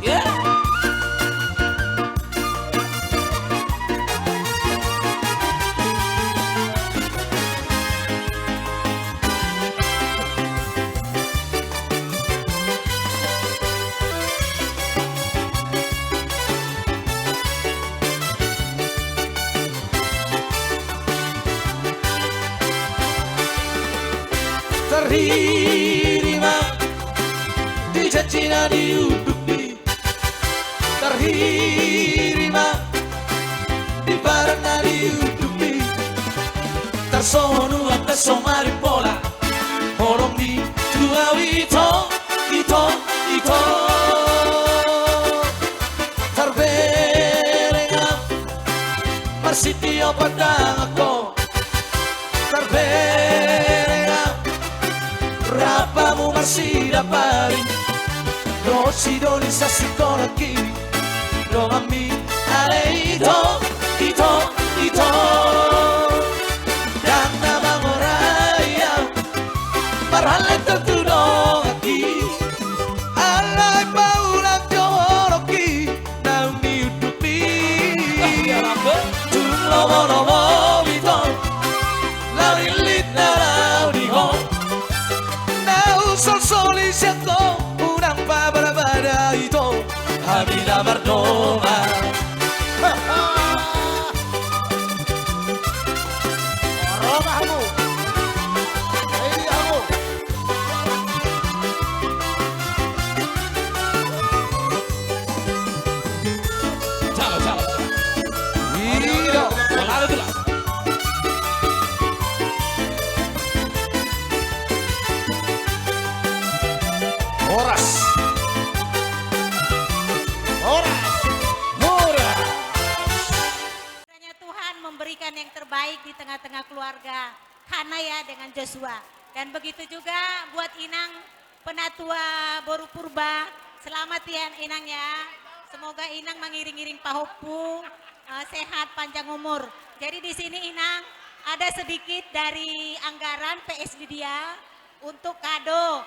Yeah. Tarhiri ma di janji na di undukmi. Tarhiri ma di padan na di undukmi. Tarsongon uang tarsongon marimpola. Holong ni tu au ito, ito, ito. Tarbereng au marsitio pandangan ho. Tarbereng au rap hamu marsidaparing. Dohot sidoli sasikola ki. Donganmi ale ito, ito, ito. Ndang na mangorai au marhallet tu donganki. Alai paulak jo holongki. Naung niundukmi tung lomo-lomo ito. Laho lillit na laho di ho. Na husolsoli sian ho unang pabada-bada ito. Hami na mardongan. Ro ma hamu. Hei hamu. Jalo, jalo, jalo. Iya. Bola ada tu lah. Horas. Horas. Horas. Kiranya Tuhan memberikan yang terbaik di tengah-tengah keluarga Hana ya dengan Joshua. Dan begitu juga buat Inang Penatua Boru Purba. Selamat ya Inang ya. Semoga Inang mangiring-iring pahompu, eh, sehat panjang umur. Jadi di sini Inang ada sedikit dari anggaran P S Lydia untuk kado,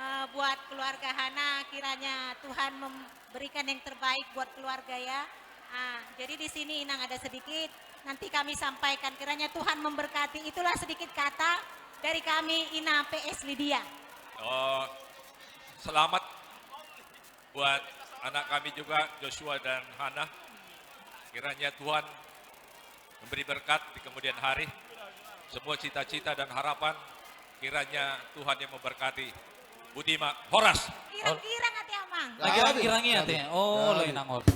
eh, buat keluarga Hana. Kiranya Tuhan mem- Berikan yang terbaik buat keluarga ya. Ah, jadi di sini Inang ada sedikit, nanti kami sampaikan. Kiranya Tuhan memberkati. Itulah sedikit kata dari kami Inang P S Lydia. Oh, selamat buat anak kami juga, Joshua dan Hana. Kiranya Tuhan memberi berkat di kemudian hari. Semua cita-cita dan harapan kiranya Tuhan yang memberkati. Boti ma, horas. Irang-irang ate amang. Lagi irang-irang ate. Oh, lagi nangol.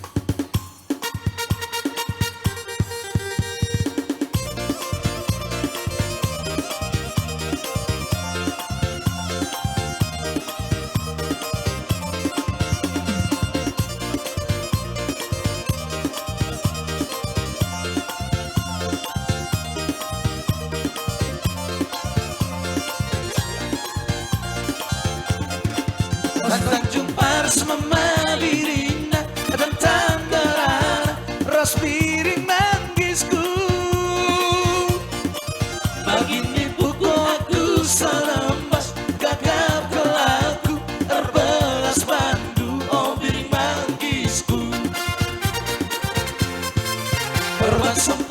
Tanjung Paras ma biringna, tantang darana ras biring manggisku. Bagin ni buku aku salambas gagap kelaku, terbelas bandu o biring manggisku. Perbasan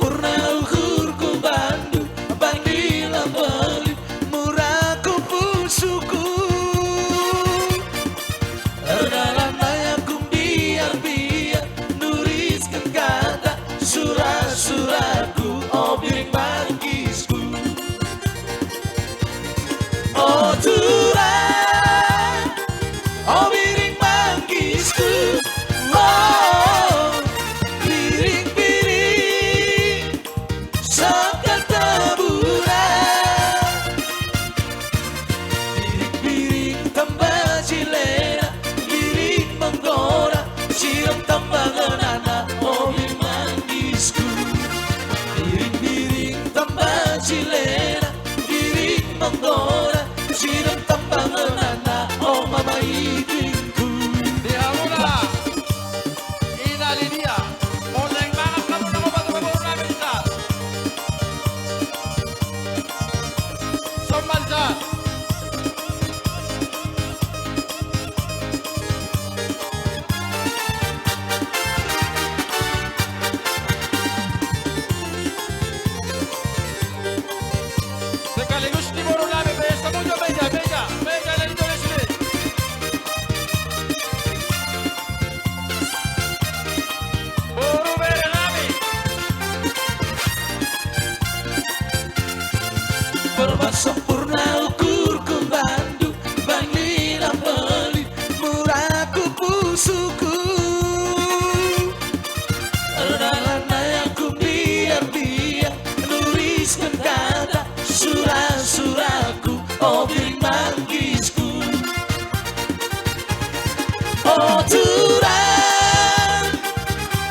O Tuhan,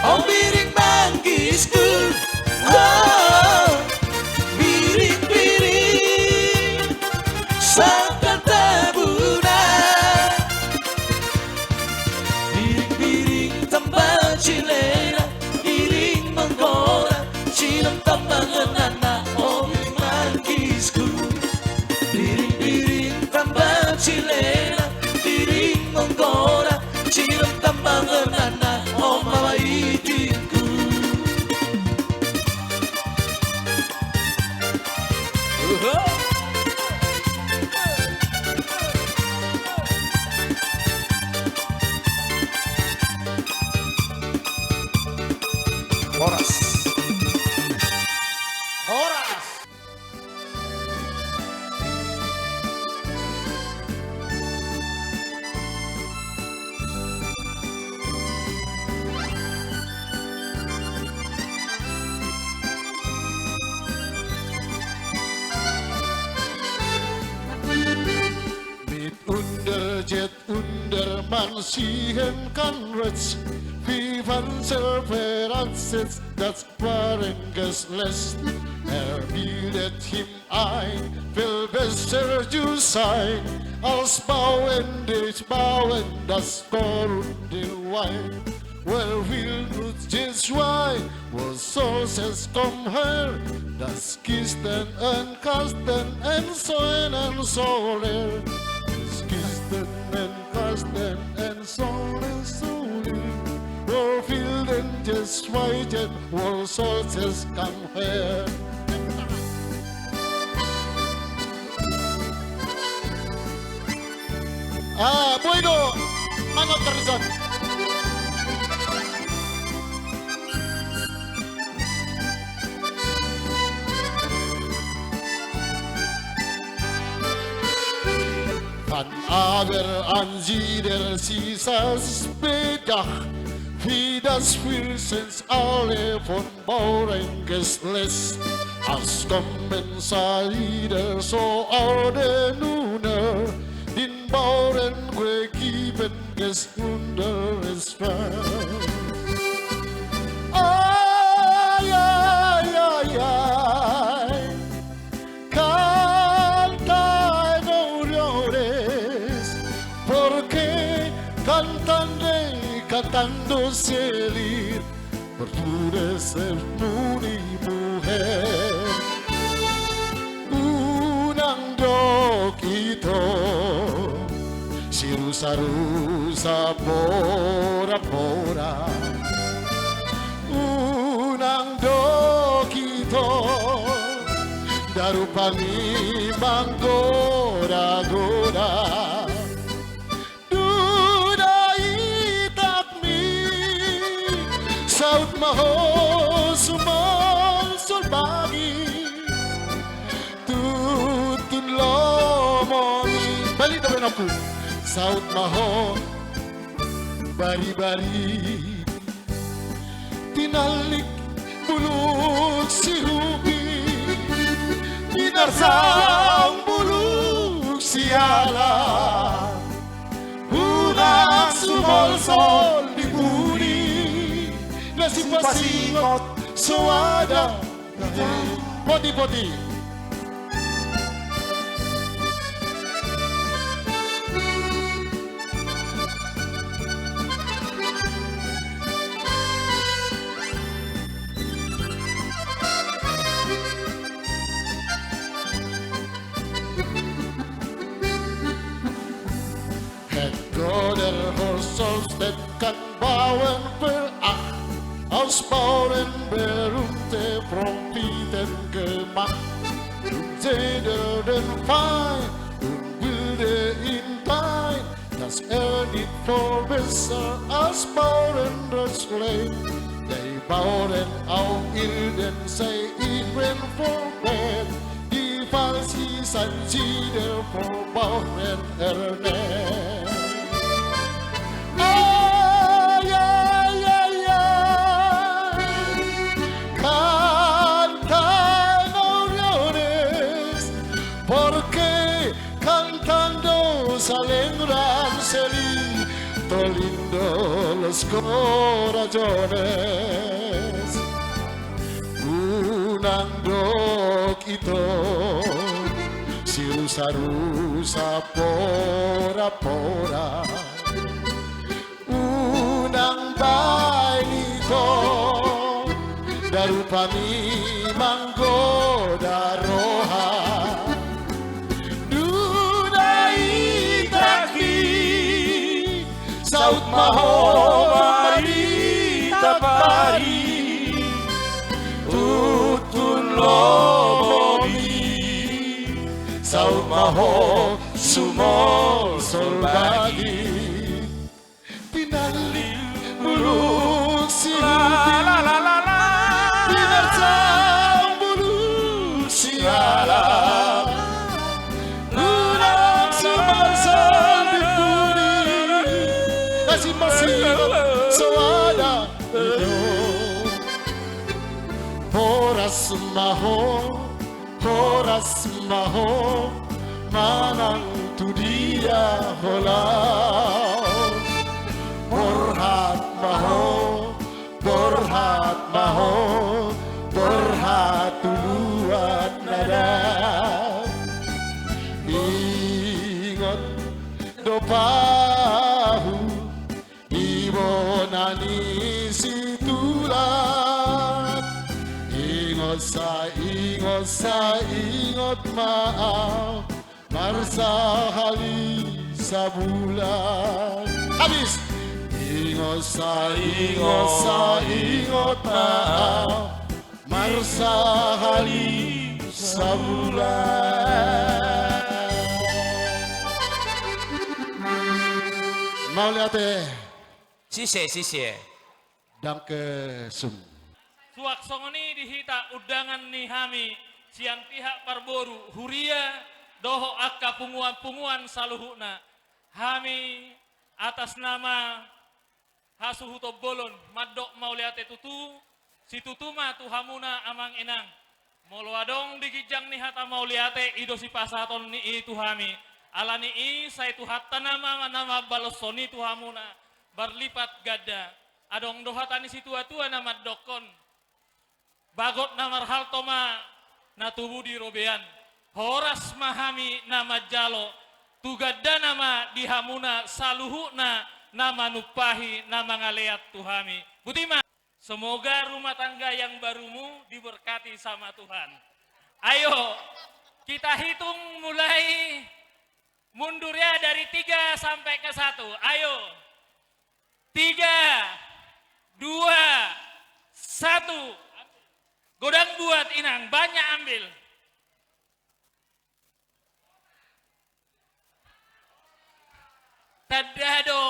o biring manggisku, o biring-biring sangkal tabuna, biring-biring tamba cilena, biring manggora, cilem tamba ngenana, o biring manggisku. Biring-biring tamba cilena, biring manggora, cilem tamba ngenana, o mama itingku. Uhuh. Horas. Horas. Mit under jet under man sihen kan rets. Vivan self rets dat Barenges les, er bildet him ein, veel besser zu sein, als bauen, die bauen das Korn, den Wein. Wer will nüt je zwei, wo soll es kommen her? Das Kisten und Kasten und so und so leer. Das Kisten und Kasten und so und so leer. Wo will denn je zwei, wo soll es kommen her? Ah, bueno, mano terison. Wann aber an jeder Siesers bedacht, wie das Fürstens alle von Baurenges les, als kommen sie wieder so alle nunner, den Bauren gegeben es Wunder es Fest. Ai, ai, ai, ai. Canta, e no llores, porque cantando, cantando se lir, por tu ser muni muher. Unang dok ito, sirusa-rusa, bora-bora. Unang dok ito, daru pami manggoda-goda. Duda itakmi, saut ma ho sumolsol bagi. Tutu lomomi, balik do benokku. Saut ma ho bari-bari. Tinallik bulung sihupi, tinarsang bulung siala. Unang sumolsol di pudi, na sipasingot soada. Poti-poti. Het goder horsos det kan bouwen veracht, als bouwen beroemde profeten gemacht. Toen zeide den fijn, toen wilde in pijn, dat er niet veel wist als bouwen recht sleet. Die bouwen al ierden, zei: ik ben voorbeeld. Die falsi san zider verbouwen er net. Ay, ay, ay, ay. Canta, no llores, porque cantando se alegran se lir. Lindolos Corazones, unang dok ito, si rusa-rusa pora-pora. Unang baen ito, da rupami manggoda roha. Dung na itangki, saut ma ho marita pari, tuntun lomomi, saut ma ho sumolsol bagi. Pinallik bulung si, la, la, la, la, la. Pinarsaung bulung si ala. Unang sumarsal di pudi. Asi-asi soada. Horas ma ho, horas ma ho, manang tu dia ho laho. Borhat ma ho, borhat ma ho, borhat tu luat na dao. Ingot do pahu, ibona ni situlan. Ingot sa, ingot sa, ingot ma au, marsahali sabulan. Habis. Ingot sa, ingot sa, ingot ma au, marsahali sabulan. Mauliate. Sise, sise. Danke sum. Suang songon i di hita undangan ni hami sian pihak parboru, huria dohot angka punguan-punguan saluhutna. Hami atas nama hasuhuton bolon mandok mauliate tutu, situtu ma tu hamuna amang inang. Molo adong di ginjang ni hata mauliate i do sipasahaton ni i tu hami. Ala ni i sai Tuhanta nama na mambaloshon i tu hamuna marlipat ganda. Adong do hata ni situa-tua na mandokkon, bagot na marhalto ma na tubu di robean. Horas ma hami na manjalo, tu gandana ma di hamuna saluhutna na manumpahi na mangalean tu hami. Boti ma. Semoga rumah tangga yang barumu diberkati sama Tuhan. Ayo, kita hitung mulai mundur ya, dari tiga sampai ke satu. Ayo. Tiga, dua, satu. Godang buat inang, banyak ambil. Tanda do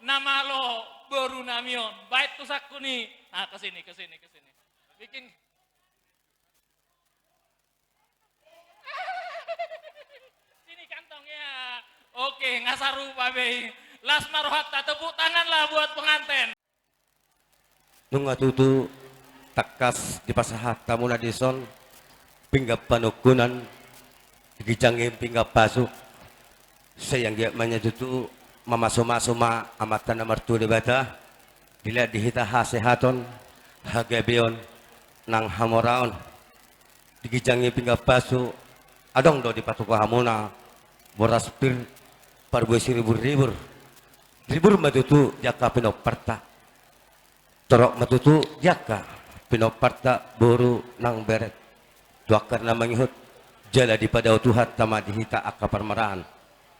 na malo boru nami on. Baen tu sangkun i. Ah, ke sini, ke sini, ke sini. Bikin. Sini kantong ya. Oke, nga sarupa be i. Las ma rohanta, tepuk tangan lah buat penganten. Nunga tutu tangkas dipasahat hamuna dison pinggan panungkunan di ginjang ni pinggan pasu. Sai anggiat ma nian tutu mamasumasu ma Amanta na martua Debata, dilehon di hita hasehaton, hagabeon, nang hamoraon. Di ginjang ni pinggan pasu, adong do dipatupa hamuna boras pir, parbue siriburribur. Ribur ma tutu di angka pinomparta. Torop ma tutu di angka pinomparta boru nang bere tu angka na mangihut, jala dipadao Tuhanta ma di hita angka parmaraan.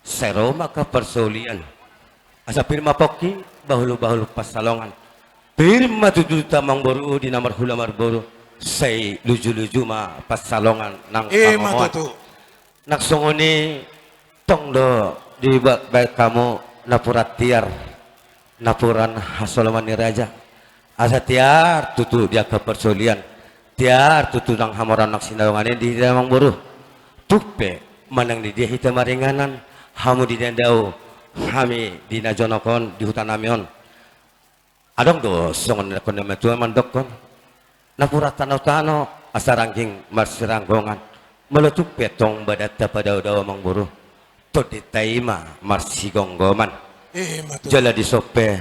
Sai ro ma angka parsaulian. Asa pir ma pongki, bahulbahul pansalongan. Pir ma tutu hita amangboru di na marhula marboru, sai lujuluju ma pansalongan nang pangomoan. Ima tutu. Nang songon i tong do dibaen hamu napuran tiar, napuran hasoloman ni raja. Asa tiar tutu di angka parsaulian, tiar tutu nang hamoraon nang sinaongan i di hita amangboru. Tung pe manang di dia hita maringanan, hamu di na dao, hami di na jonok on di huta nami on. Adong do songon na nidok ni natuatua mandokkon, napuran tanotano asa rangging marsiranggongan. Molo tung pe tong badanta padaodao amangboru, tondinta i ma marsigomgoman. Ima tutu. Jala dison pe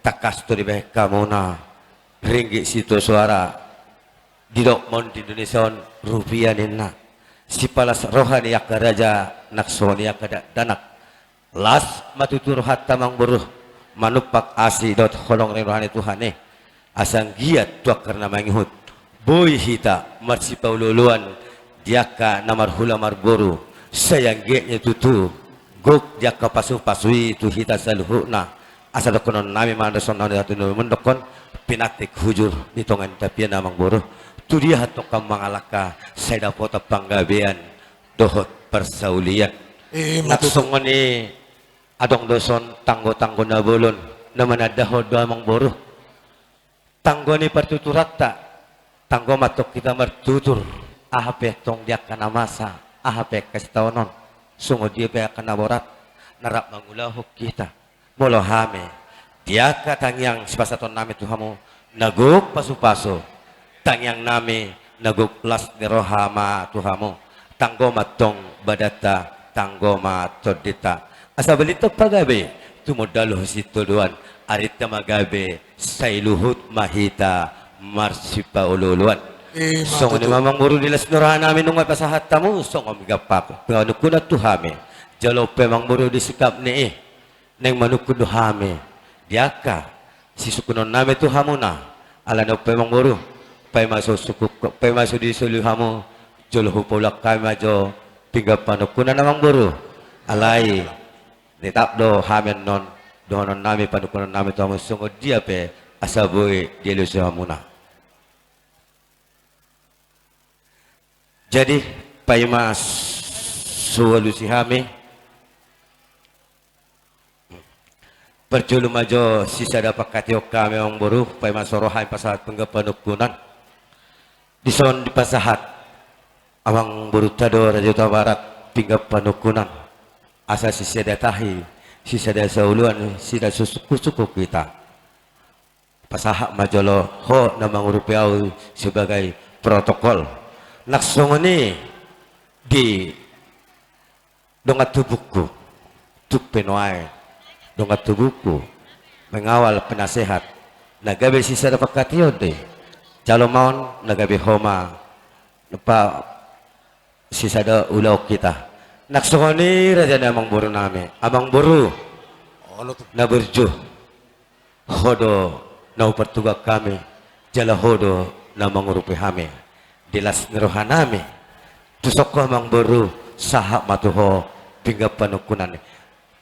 tangkas do dibahen hamuna ringgit sitio soara, didok ma on di Indonesia on rupiah ninna. Sipalas roha ni angka raja, nang songon i angka dakdanak. Las ma tutu rohanta amangboru, manumpak asi dohot holong ni roha ni Tuhan i. Asa anggiat tu angka na mangihut, boi hita marsipaolooloan di angka na marhula marboru. Sai anggiat i tutu gok di angka pasupasu i tu hita saluhutna. Asa dohonon nami ma songon na nidok ni on, dohonon pinantik hujur di tonga ni tapian amangboru. Tu dia hatop hamu mangalangka, sai dapotan panggabean dohot parsaulian. Ima tutu. Nang songon i adong do dison tanggotanggo na bolon na manandahon do amangboru. Tanggo ni partuturanta, tanggo ma antong hita martutur, aha pe antong di angka na masa, aha pe angka sitaonon, songon dia pe angka na borat na rap mangulahon hita. Molo hami, di angka tangiang sipasahaton nami tu hamu, na gok pasupasu, tangiang nami na gok las ni roha ma tu hamu. Tanggo ma antong badanta, tanggo ma tondinta. Asa balintang pagabe, tumundalhon sitadoan, arinta ma gabe, sai luhut ma hita marsipaolooloan. Ima tutu. Songon i ma amangboru di las ni roha nami nunga pasahat hamu, songon pinggan panungkunan tu hami. Jala on pe amangboru di singkap ni i, naeng manungkun do hami di angka sisungkunon nami tu hamuna. Alani on pe amangboru, paima so sungkun, paima so disolu hamu, jolo hupaulak hami ma jo pinggan panungkunan amangboru. Alai tetap do hami annon, dohonon nami panungkunan nami tu hamu songon dia pe asa boi dialusi hamuna. Jadi, paima so alusi hami, parjolo ma jo sisada panghataion hami amangboru, paima so ro hami pasahat pinggan panungkunan. Dison dipasahat amangborunta do Raja Huta Barat pinggan panungkunan. Asa sisada tahi, sisada saoloan, sisada sungkunsungkun hita. Pasahat ma jolo ho na mangurupi ahu sebagai protokol. Nang songon i di dongan tubungku, tung pe nuaeng dongan tubungku, mengawal penasehat, na gabe sisada panghataion do i. Jalo ma on na gabe ho ma, na pa sisada ulaon hita. Nang songon i raja ni amangboru nami, amangboru. Olo tutu. Na burju, ho do na hupartugang hami, jala ho do na mangurupi hami. Di las ni roha nami, tu son ho amangboru, sahat ma tu ho pinggan panungkunan i.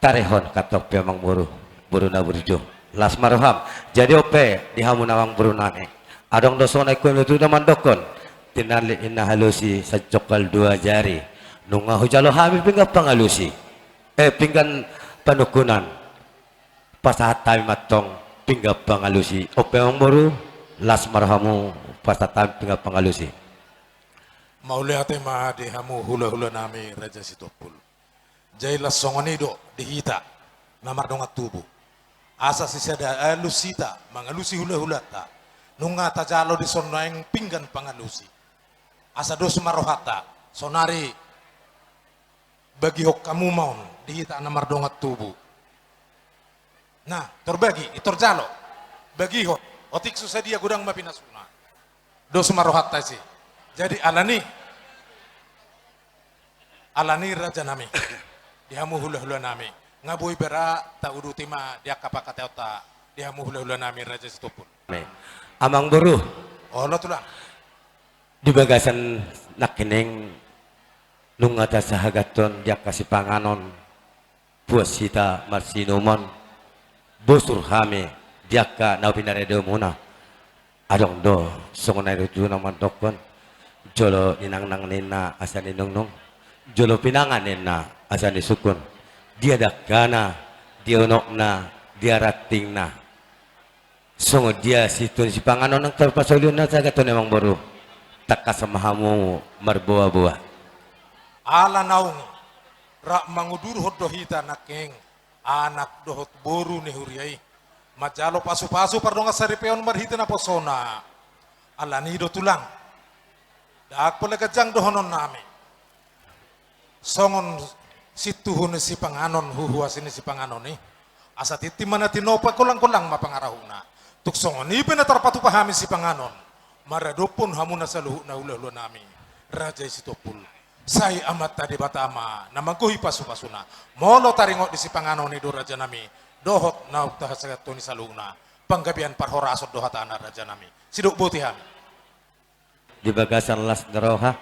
Tarehon hatop pe amangboru, boru na burju. Las ma roham. Jadi on pe di hamu na amangboru nami, adong do songon na ingkon tutu na mandokkon: Tinallik ninna halosi, sangcongkal dua jari. Nunga hujalo hami pinggan pangalusi, eh, pinggan panungkunan, pasahat hami ma antong pinggan pangalusi. On pe amangboru, las ma rohamu, pasahat hami pinggan pangalusi. Mauliate ma di hamu hulahula nami Raja Sitompul. Jala songon i do di hita na mardongan tubu. Asa sisada alus hita mangalusi hulahulanta, nunga tajalo dison nuaeng pinggan pangalusi. Asa dos ma rohanta, saonari bagihon hamu ma on di hita na mardongan tubu. Nah, tor bagi, i tor jalo. Bagihon, otik so sadia godang ma pinasuna. Dos ma rohanta disi. Jadi alani, alani raja nami, di hamu hulahula nami, nga boi bera tauduti ma di angka panghataion ta di hamu hulahula nami Raja Sitompul. Amangboru. Olo tulang. Di bagasan nangkining nunga tasahagathon di angka sipanganon, puas hita marsiinumon, bosur hami di angka na pinarade muna. Adong do songon na nidok tu na mandokkon: Jolo ninangnang ninna asa ninungnung, jolo pinangan ninna asa nisungkun. Dia dangkana, dia unokna, dia rantingna, songon dia situan sipanganon nang tarpasaulion na sahagathon i amangboru, tangkas ma hamu marboaboa. Ala naung rap mangudurhon do hita nangkining anak dohot boru ni huria i, manjalo pasupasu pardongan saripeon marhite naposona. Alani do tulang, ndang pola ganjang dohonon nami. Songon sintuhu ni sipanganon, huhuasi ni sipanganon i, Asa tintin ma na tinopa, golanggolang ma pangarahutna. Tung songon i pe na tarpatupa hami sipanganon maradophon hamuna saluhutna hulahulanami, raja i Sitompul. Sai Amanta Debata ma na manggohi pasupasuna. Molo taringot di sipanganon i do rajanami, dohot naung tahasahat hami saluhutna, panggabean parhorasan do hatana rajanami. Sidok boti hami. Di bagasan las ni roha,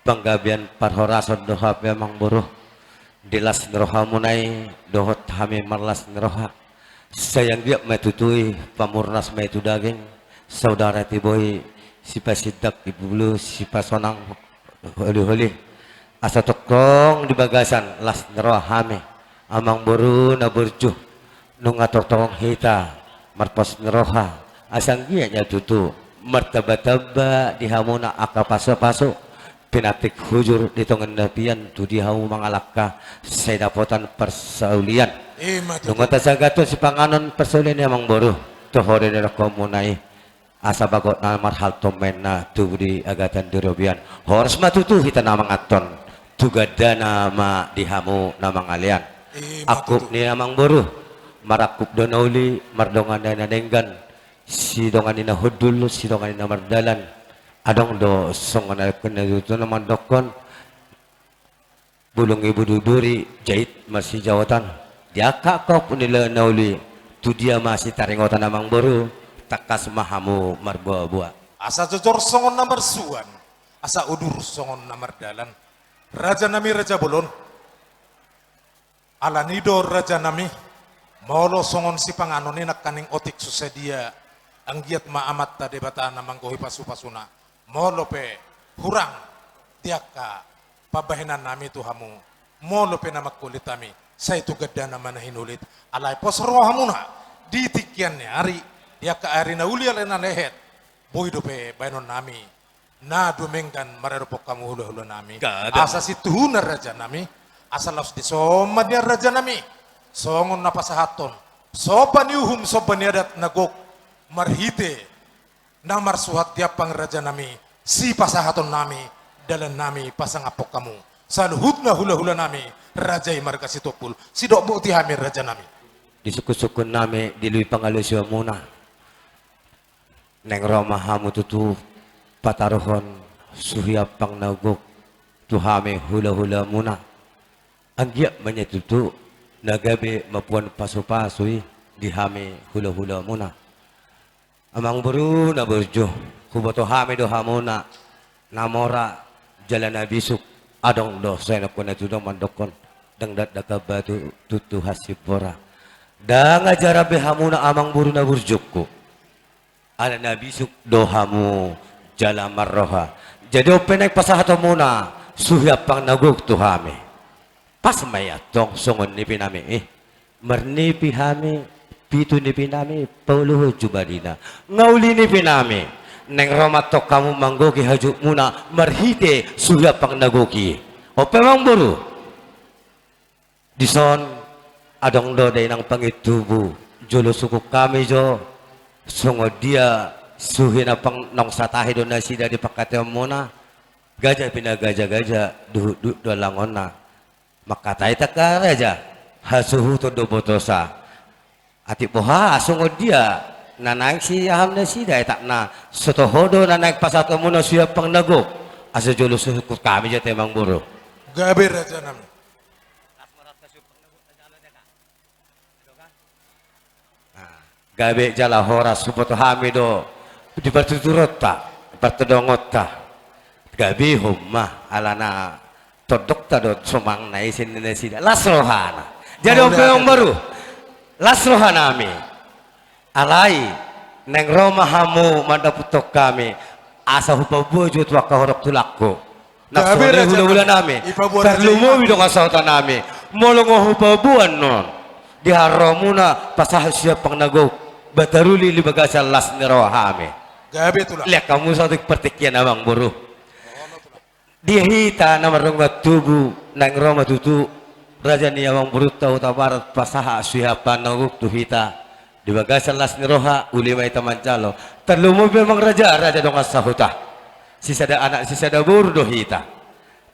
panggabean parhorasan do hape amangboru. Di las ni rohamuna i dohot hami marlas ni roha. Sai anggiat ma tutu i, pamurnas ma i tu daging, saudara tiboi, sipasindak i bulu, sipasonang holiholi. Asa tongtong di bagasan las ni roha hami, amangboru na burju, nunga tongtong hita marpos ni roha, asa anggiat ma tutu martambatamba di hamuna angka pasupasu, pinantik hujur di tonga ni tapian tu dia hamu mangalangka, sai dapotan parsaulian. I ma tutu. Nunga tasangkathon sipanganon parsaulian i amangboru, tu hode ni rohamuna i. Asa bagot na marhalto ma inna tubu di agatan di robean. Horas ma tutu hita na manganhon, tu gandana ma di hamu na mangalean. I ma tutu. Angkup ni amangboru, marangkup do na uli, mardongan na denggan, sidongan ni na hundul, sidongan ni na mardalan. Adong do songon na tutu na mandokkon, bulung i bulu duri, jait marsijaotan. Di angka angkup ni na uli, tu dia ma sitaringotan amangboru, tangkas ma hamu marboaboa. Asa jojor songon na marsuan, asa udur songon na mardalan. Rajanami raja bolon. Alani do rajanami, molo songon sipanganon i nangkaning otik so sadia, anggiat ma Amanta Debata na manggohi pasupasuna. Molo pe hurang di angka pambahenannami tu hamu, molo pe na mangkulit hami, sai tu gandana ma na hinulit. Alai pos rohamuna di tingkian ni ari, di angka ari na uli alai na lehet, boi dope bahenonnami na dumenggan maradophon hamu hulahulanami. Gabe. Asa situhuna rajanami, asa laos dison ma nian rajanami, songon na pasahathon somba ni uhum, somba ni adat na gok, marhite na marsuhat di ampang rajanami, sipasahatonnami, dalannami pasangaphon hamu saluhutna hulahulanami, raja i marga Sitompul. Sidok boti hami rajanami. Di sungkunsungkunnami, di lui pangalaosionmuna, naeng ro ma hamu tutu pataruhon suhi ampang na gok tu hami hulahulamuna. Anggiat ma nian tutu na gabe mamboan pasupasu i di hami hulahulamuna. Amangboru na burju, huboto hami do hamuna na mora jala na bisuk, adong do songon na tutu mandokkon, ndang dakdanak batu, tutu hansit bora. Ndang ajaran be hamuna amangboru na burjungku. Ala na bisuk do hamu jala marroha. Jadi on pe naeng pasahatonmuna suhi ampang na gok tu hami. Pas ma i antong songon nipinami i. Marnipi hami, pitu nipinami pauluhon jumadi na. Nga uli nipinami, naeng ro ma antong hamu manggohi hajutmuna marhite suhi ampang na gok i. On pe amangboru. Dison adong do dainang pangintubu, jolo sungkun hami jo songon dia suhi na ampang, naung satahi do nasida di pangkataionmuna, gaja pinagajaga, duhutduhut do alangonna. Mangkatai tangkas raja, hasuhuton do botosa. Atik boha songon dia na naeng siahaon nasida, etakna so toho do na naeng pasahatonmuna suhi ampang na gok. Asa jolo sungkun hami jo ate amangboru. Gabe rajanami. Nah, gabe jala horas, huboto hami do di partuturonta, partodongonta. Gabehon ma, alana tondongta do sumanang na ise ni nasida. Las rohana. Jadi on pe amangboru, las rohanami. Alai naeng ro ma hamu mandapothon hami, asa hupaboa jo tu angka horong tulangku. Nang songon i hulahulanami, tarlumobi dongan sahutanami, molo nga hupaboa annon di haroromuna pasahat suhi ampang na gok, bataruli di bagasan las ni rohami. Lean hamu saotik partingkian amangboru. Di hita na mardongan tubu, naeng ro ma tutu raja ni amangborunta Hutabarat pasahat suhi ampang na gok tu hita. Di bagasan las ni roha, uli ma hita manjalo. Tarlumobi amang raja, raja dongan sahuta. Sisada anak, sisada boru do hita.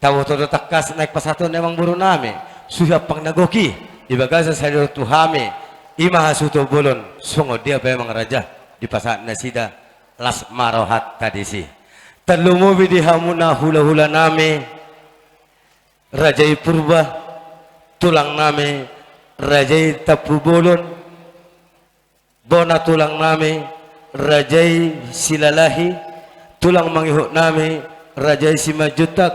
Taboto do tangkas naeng pasahaton ni amangborunami suhi ampang na gok i. Di bagasan sadari on tu hami, Ima hasuhuton bolon, songon dia pe amang raja, dipasahat nasida, las ma rohanta disi. Tarlumobi di hamuna hulahulanami, raja i Purba, tulangnami, raja i Tampubolon, bona tulangnami, raja i Silalahi, tulang mangihutnami, raja i Simanjuntak,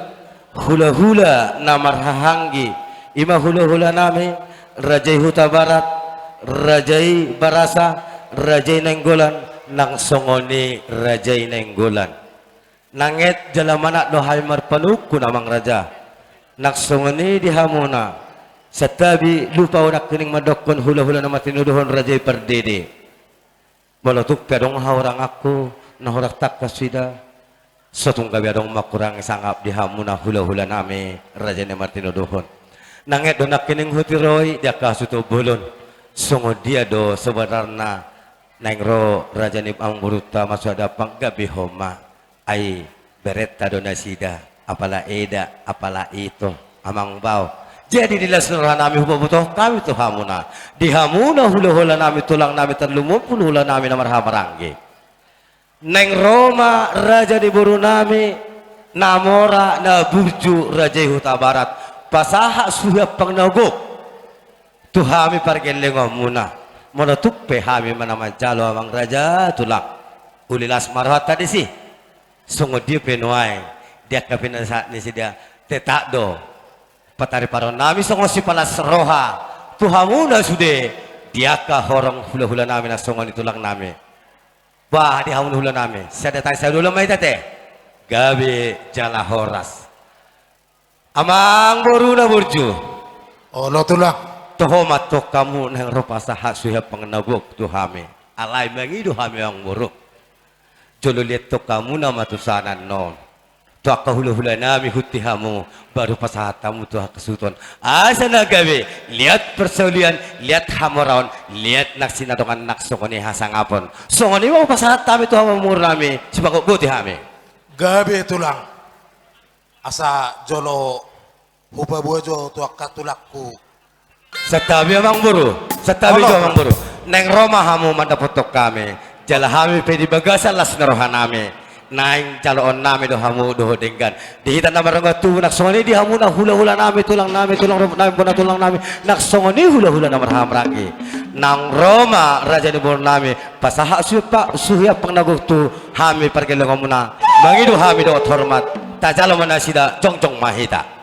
hulahula na marhahaanggi, ima hulahulanami, raja i Hutabarat, raja i Barasa, raja i Nainggolan, nang songon i raja i Nainggolan. Nanget jala manat do hami marpanungkun amang raja. Nang songon i di hamuna. Santabi lupa ahu nangkining mandokkon hulahula na martinodohon raja i Pardede. Molo tung pe adong hahuranganku, na hurang tangkas huida. So tung gabe adong mangkurangi sangap di hamuna hulahulanami raja i na martinodohon. Nanget do nangkining hutiroi di angka hasuhuton bolon. Songon dia do sebenarna naeng ro raja ni amangborunta masuada panggabeon ma. Ai berenta do nasida, apala eda, apala ito, amang bao. Jadi di las ni rohanami hupabotohon hami tu hamuna. Di hamuna hulahulanami, tulangnami, tarlumobi hulahulanami na marhahamaranggi. Naeng ro ma raja ni borunami, na mora, na burju, raja i Hutabarat. Pasahat suhi ampang na gok. Tu hami pargellengonmuna. Molo tung pe hami ma na manjalo amang raja tulang. Uli las ma rohanta disi. Songon dia pe nuaeng. Di angka pinasahat ni sida tetap do. Patariparon nami songon sipalas roha. Tu hamuna sude. Di angka horong hulahulanami na songon i tulangnami. Bah, di hamuna hulanami. Sada tang sada ulang ma hita te. Gabe jala horas. Amang boru na burju. Olo tulang. Toho ma antong hamu naeng ro pasahat suhi ampang na gok tu hami. Alai mangido hami amang boru. Jolo liat antong hamu na matusanan non. Tu angka hulahulanami huti hamu baru pasahat hamu tu angka suhuton. Asa na gabe liat parsaulian, liat hamoraon, liat nang sinadongan nang songon i hasangapon. Songon i ma pasahat hami tu hamu amang boru nami. Sipagotgoti hami. Gabe tulang. Asa jolo hupaboa jo tu angka tulangku. Santabi amang boru, santabi jo amang boru. Naeng ro ma hamu mandapothon hami. Jala hami pe di bagasan las ni rohanami. Naeng jaloonnami do hamu dohot denggan. Di hita na mardongan tubu nang songon i di hamuna hulahulanami, tulangnami, tulang roputnami, bona tulangnami. Nang songon i hulahula na marhahamaranggi. Naeng ro ma raja ni borunami. Pasahat suhi ampang, suhi ampang na gok tu hami pargellengonmuna. Mangido hami dohot hormat. Tajalo ma nasida jongjong ma hita.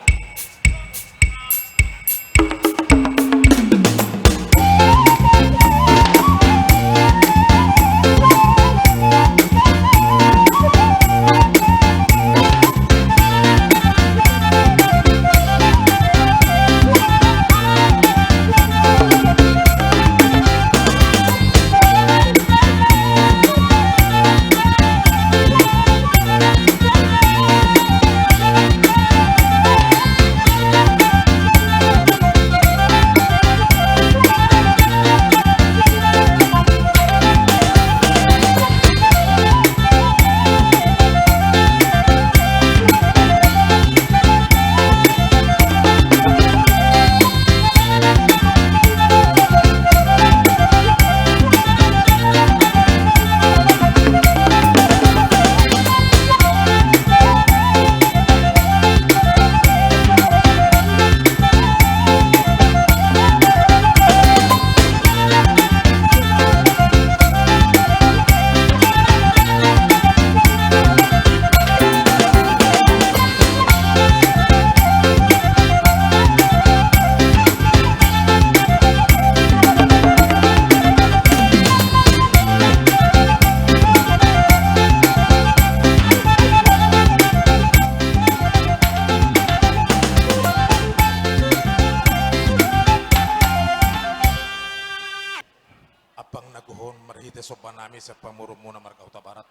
Ampang na gok on marhite somba nami sian pamoruonmuna marga Hutabarat.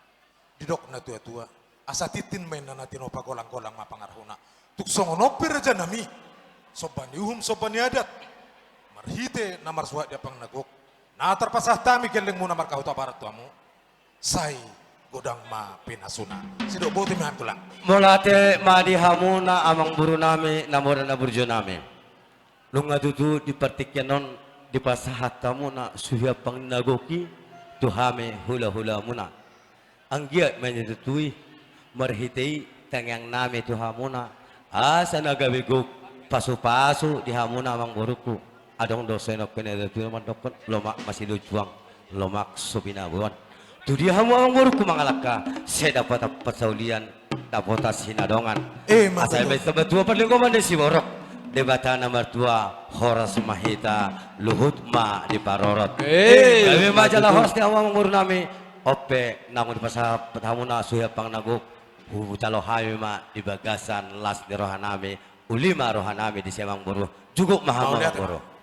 Didok natuatua, asa tintin ma inna na tinopa, golanggolang ma pangarahutna. Tung songon on pe raja nami, somba ni uhum, somba ni adat. Marhite na marsuhat di ampang na gok, na tarpasahat hami gellengmuna marga Hutabarat tu hamu. Sai godang ma pinasuna. Sidok botima tulang. Mauliate ma di hamuna amang boru nami, na mora na burju nami. Nunga tutu di partingkian on Dipasahat hamuna suhi ampang na gok i tu hami hulahulamuna. Anggiat ma i na tutu i, marhite i tangiangnami tu hamuna, asa na gabe gok pasupasu di hamuna amangborungku. Adong do songon na tutu i mandokkon, lomak ma silinjuang, lomak so binaboan. Tu dia hamu amangborungku mangalangka, sai dapotan parsaulian, dapotan sinadongan. Eh, asa matua. Eme tamba tua parlinggoman ni siborok, Debata na martua, horas ma hita, luhut ma diparorot. Eh, gabe ma jala horas di hamu amangborunami. On pe naung dipasahat hamuna suhi ampang na gok, hujalo hami ma di bagasan las ni rohanami. Uli ma rohanami di si amangboru. Juguk ma hamu amangboru.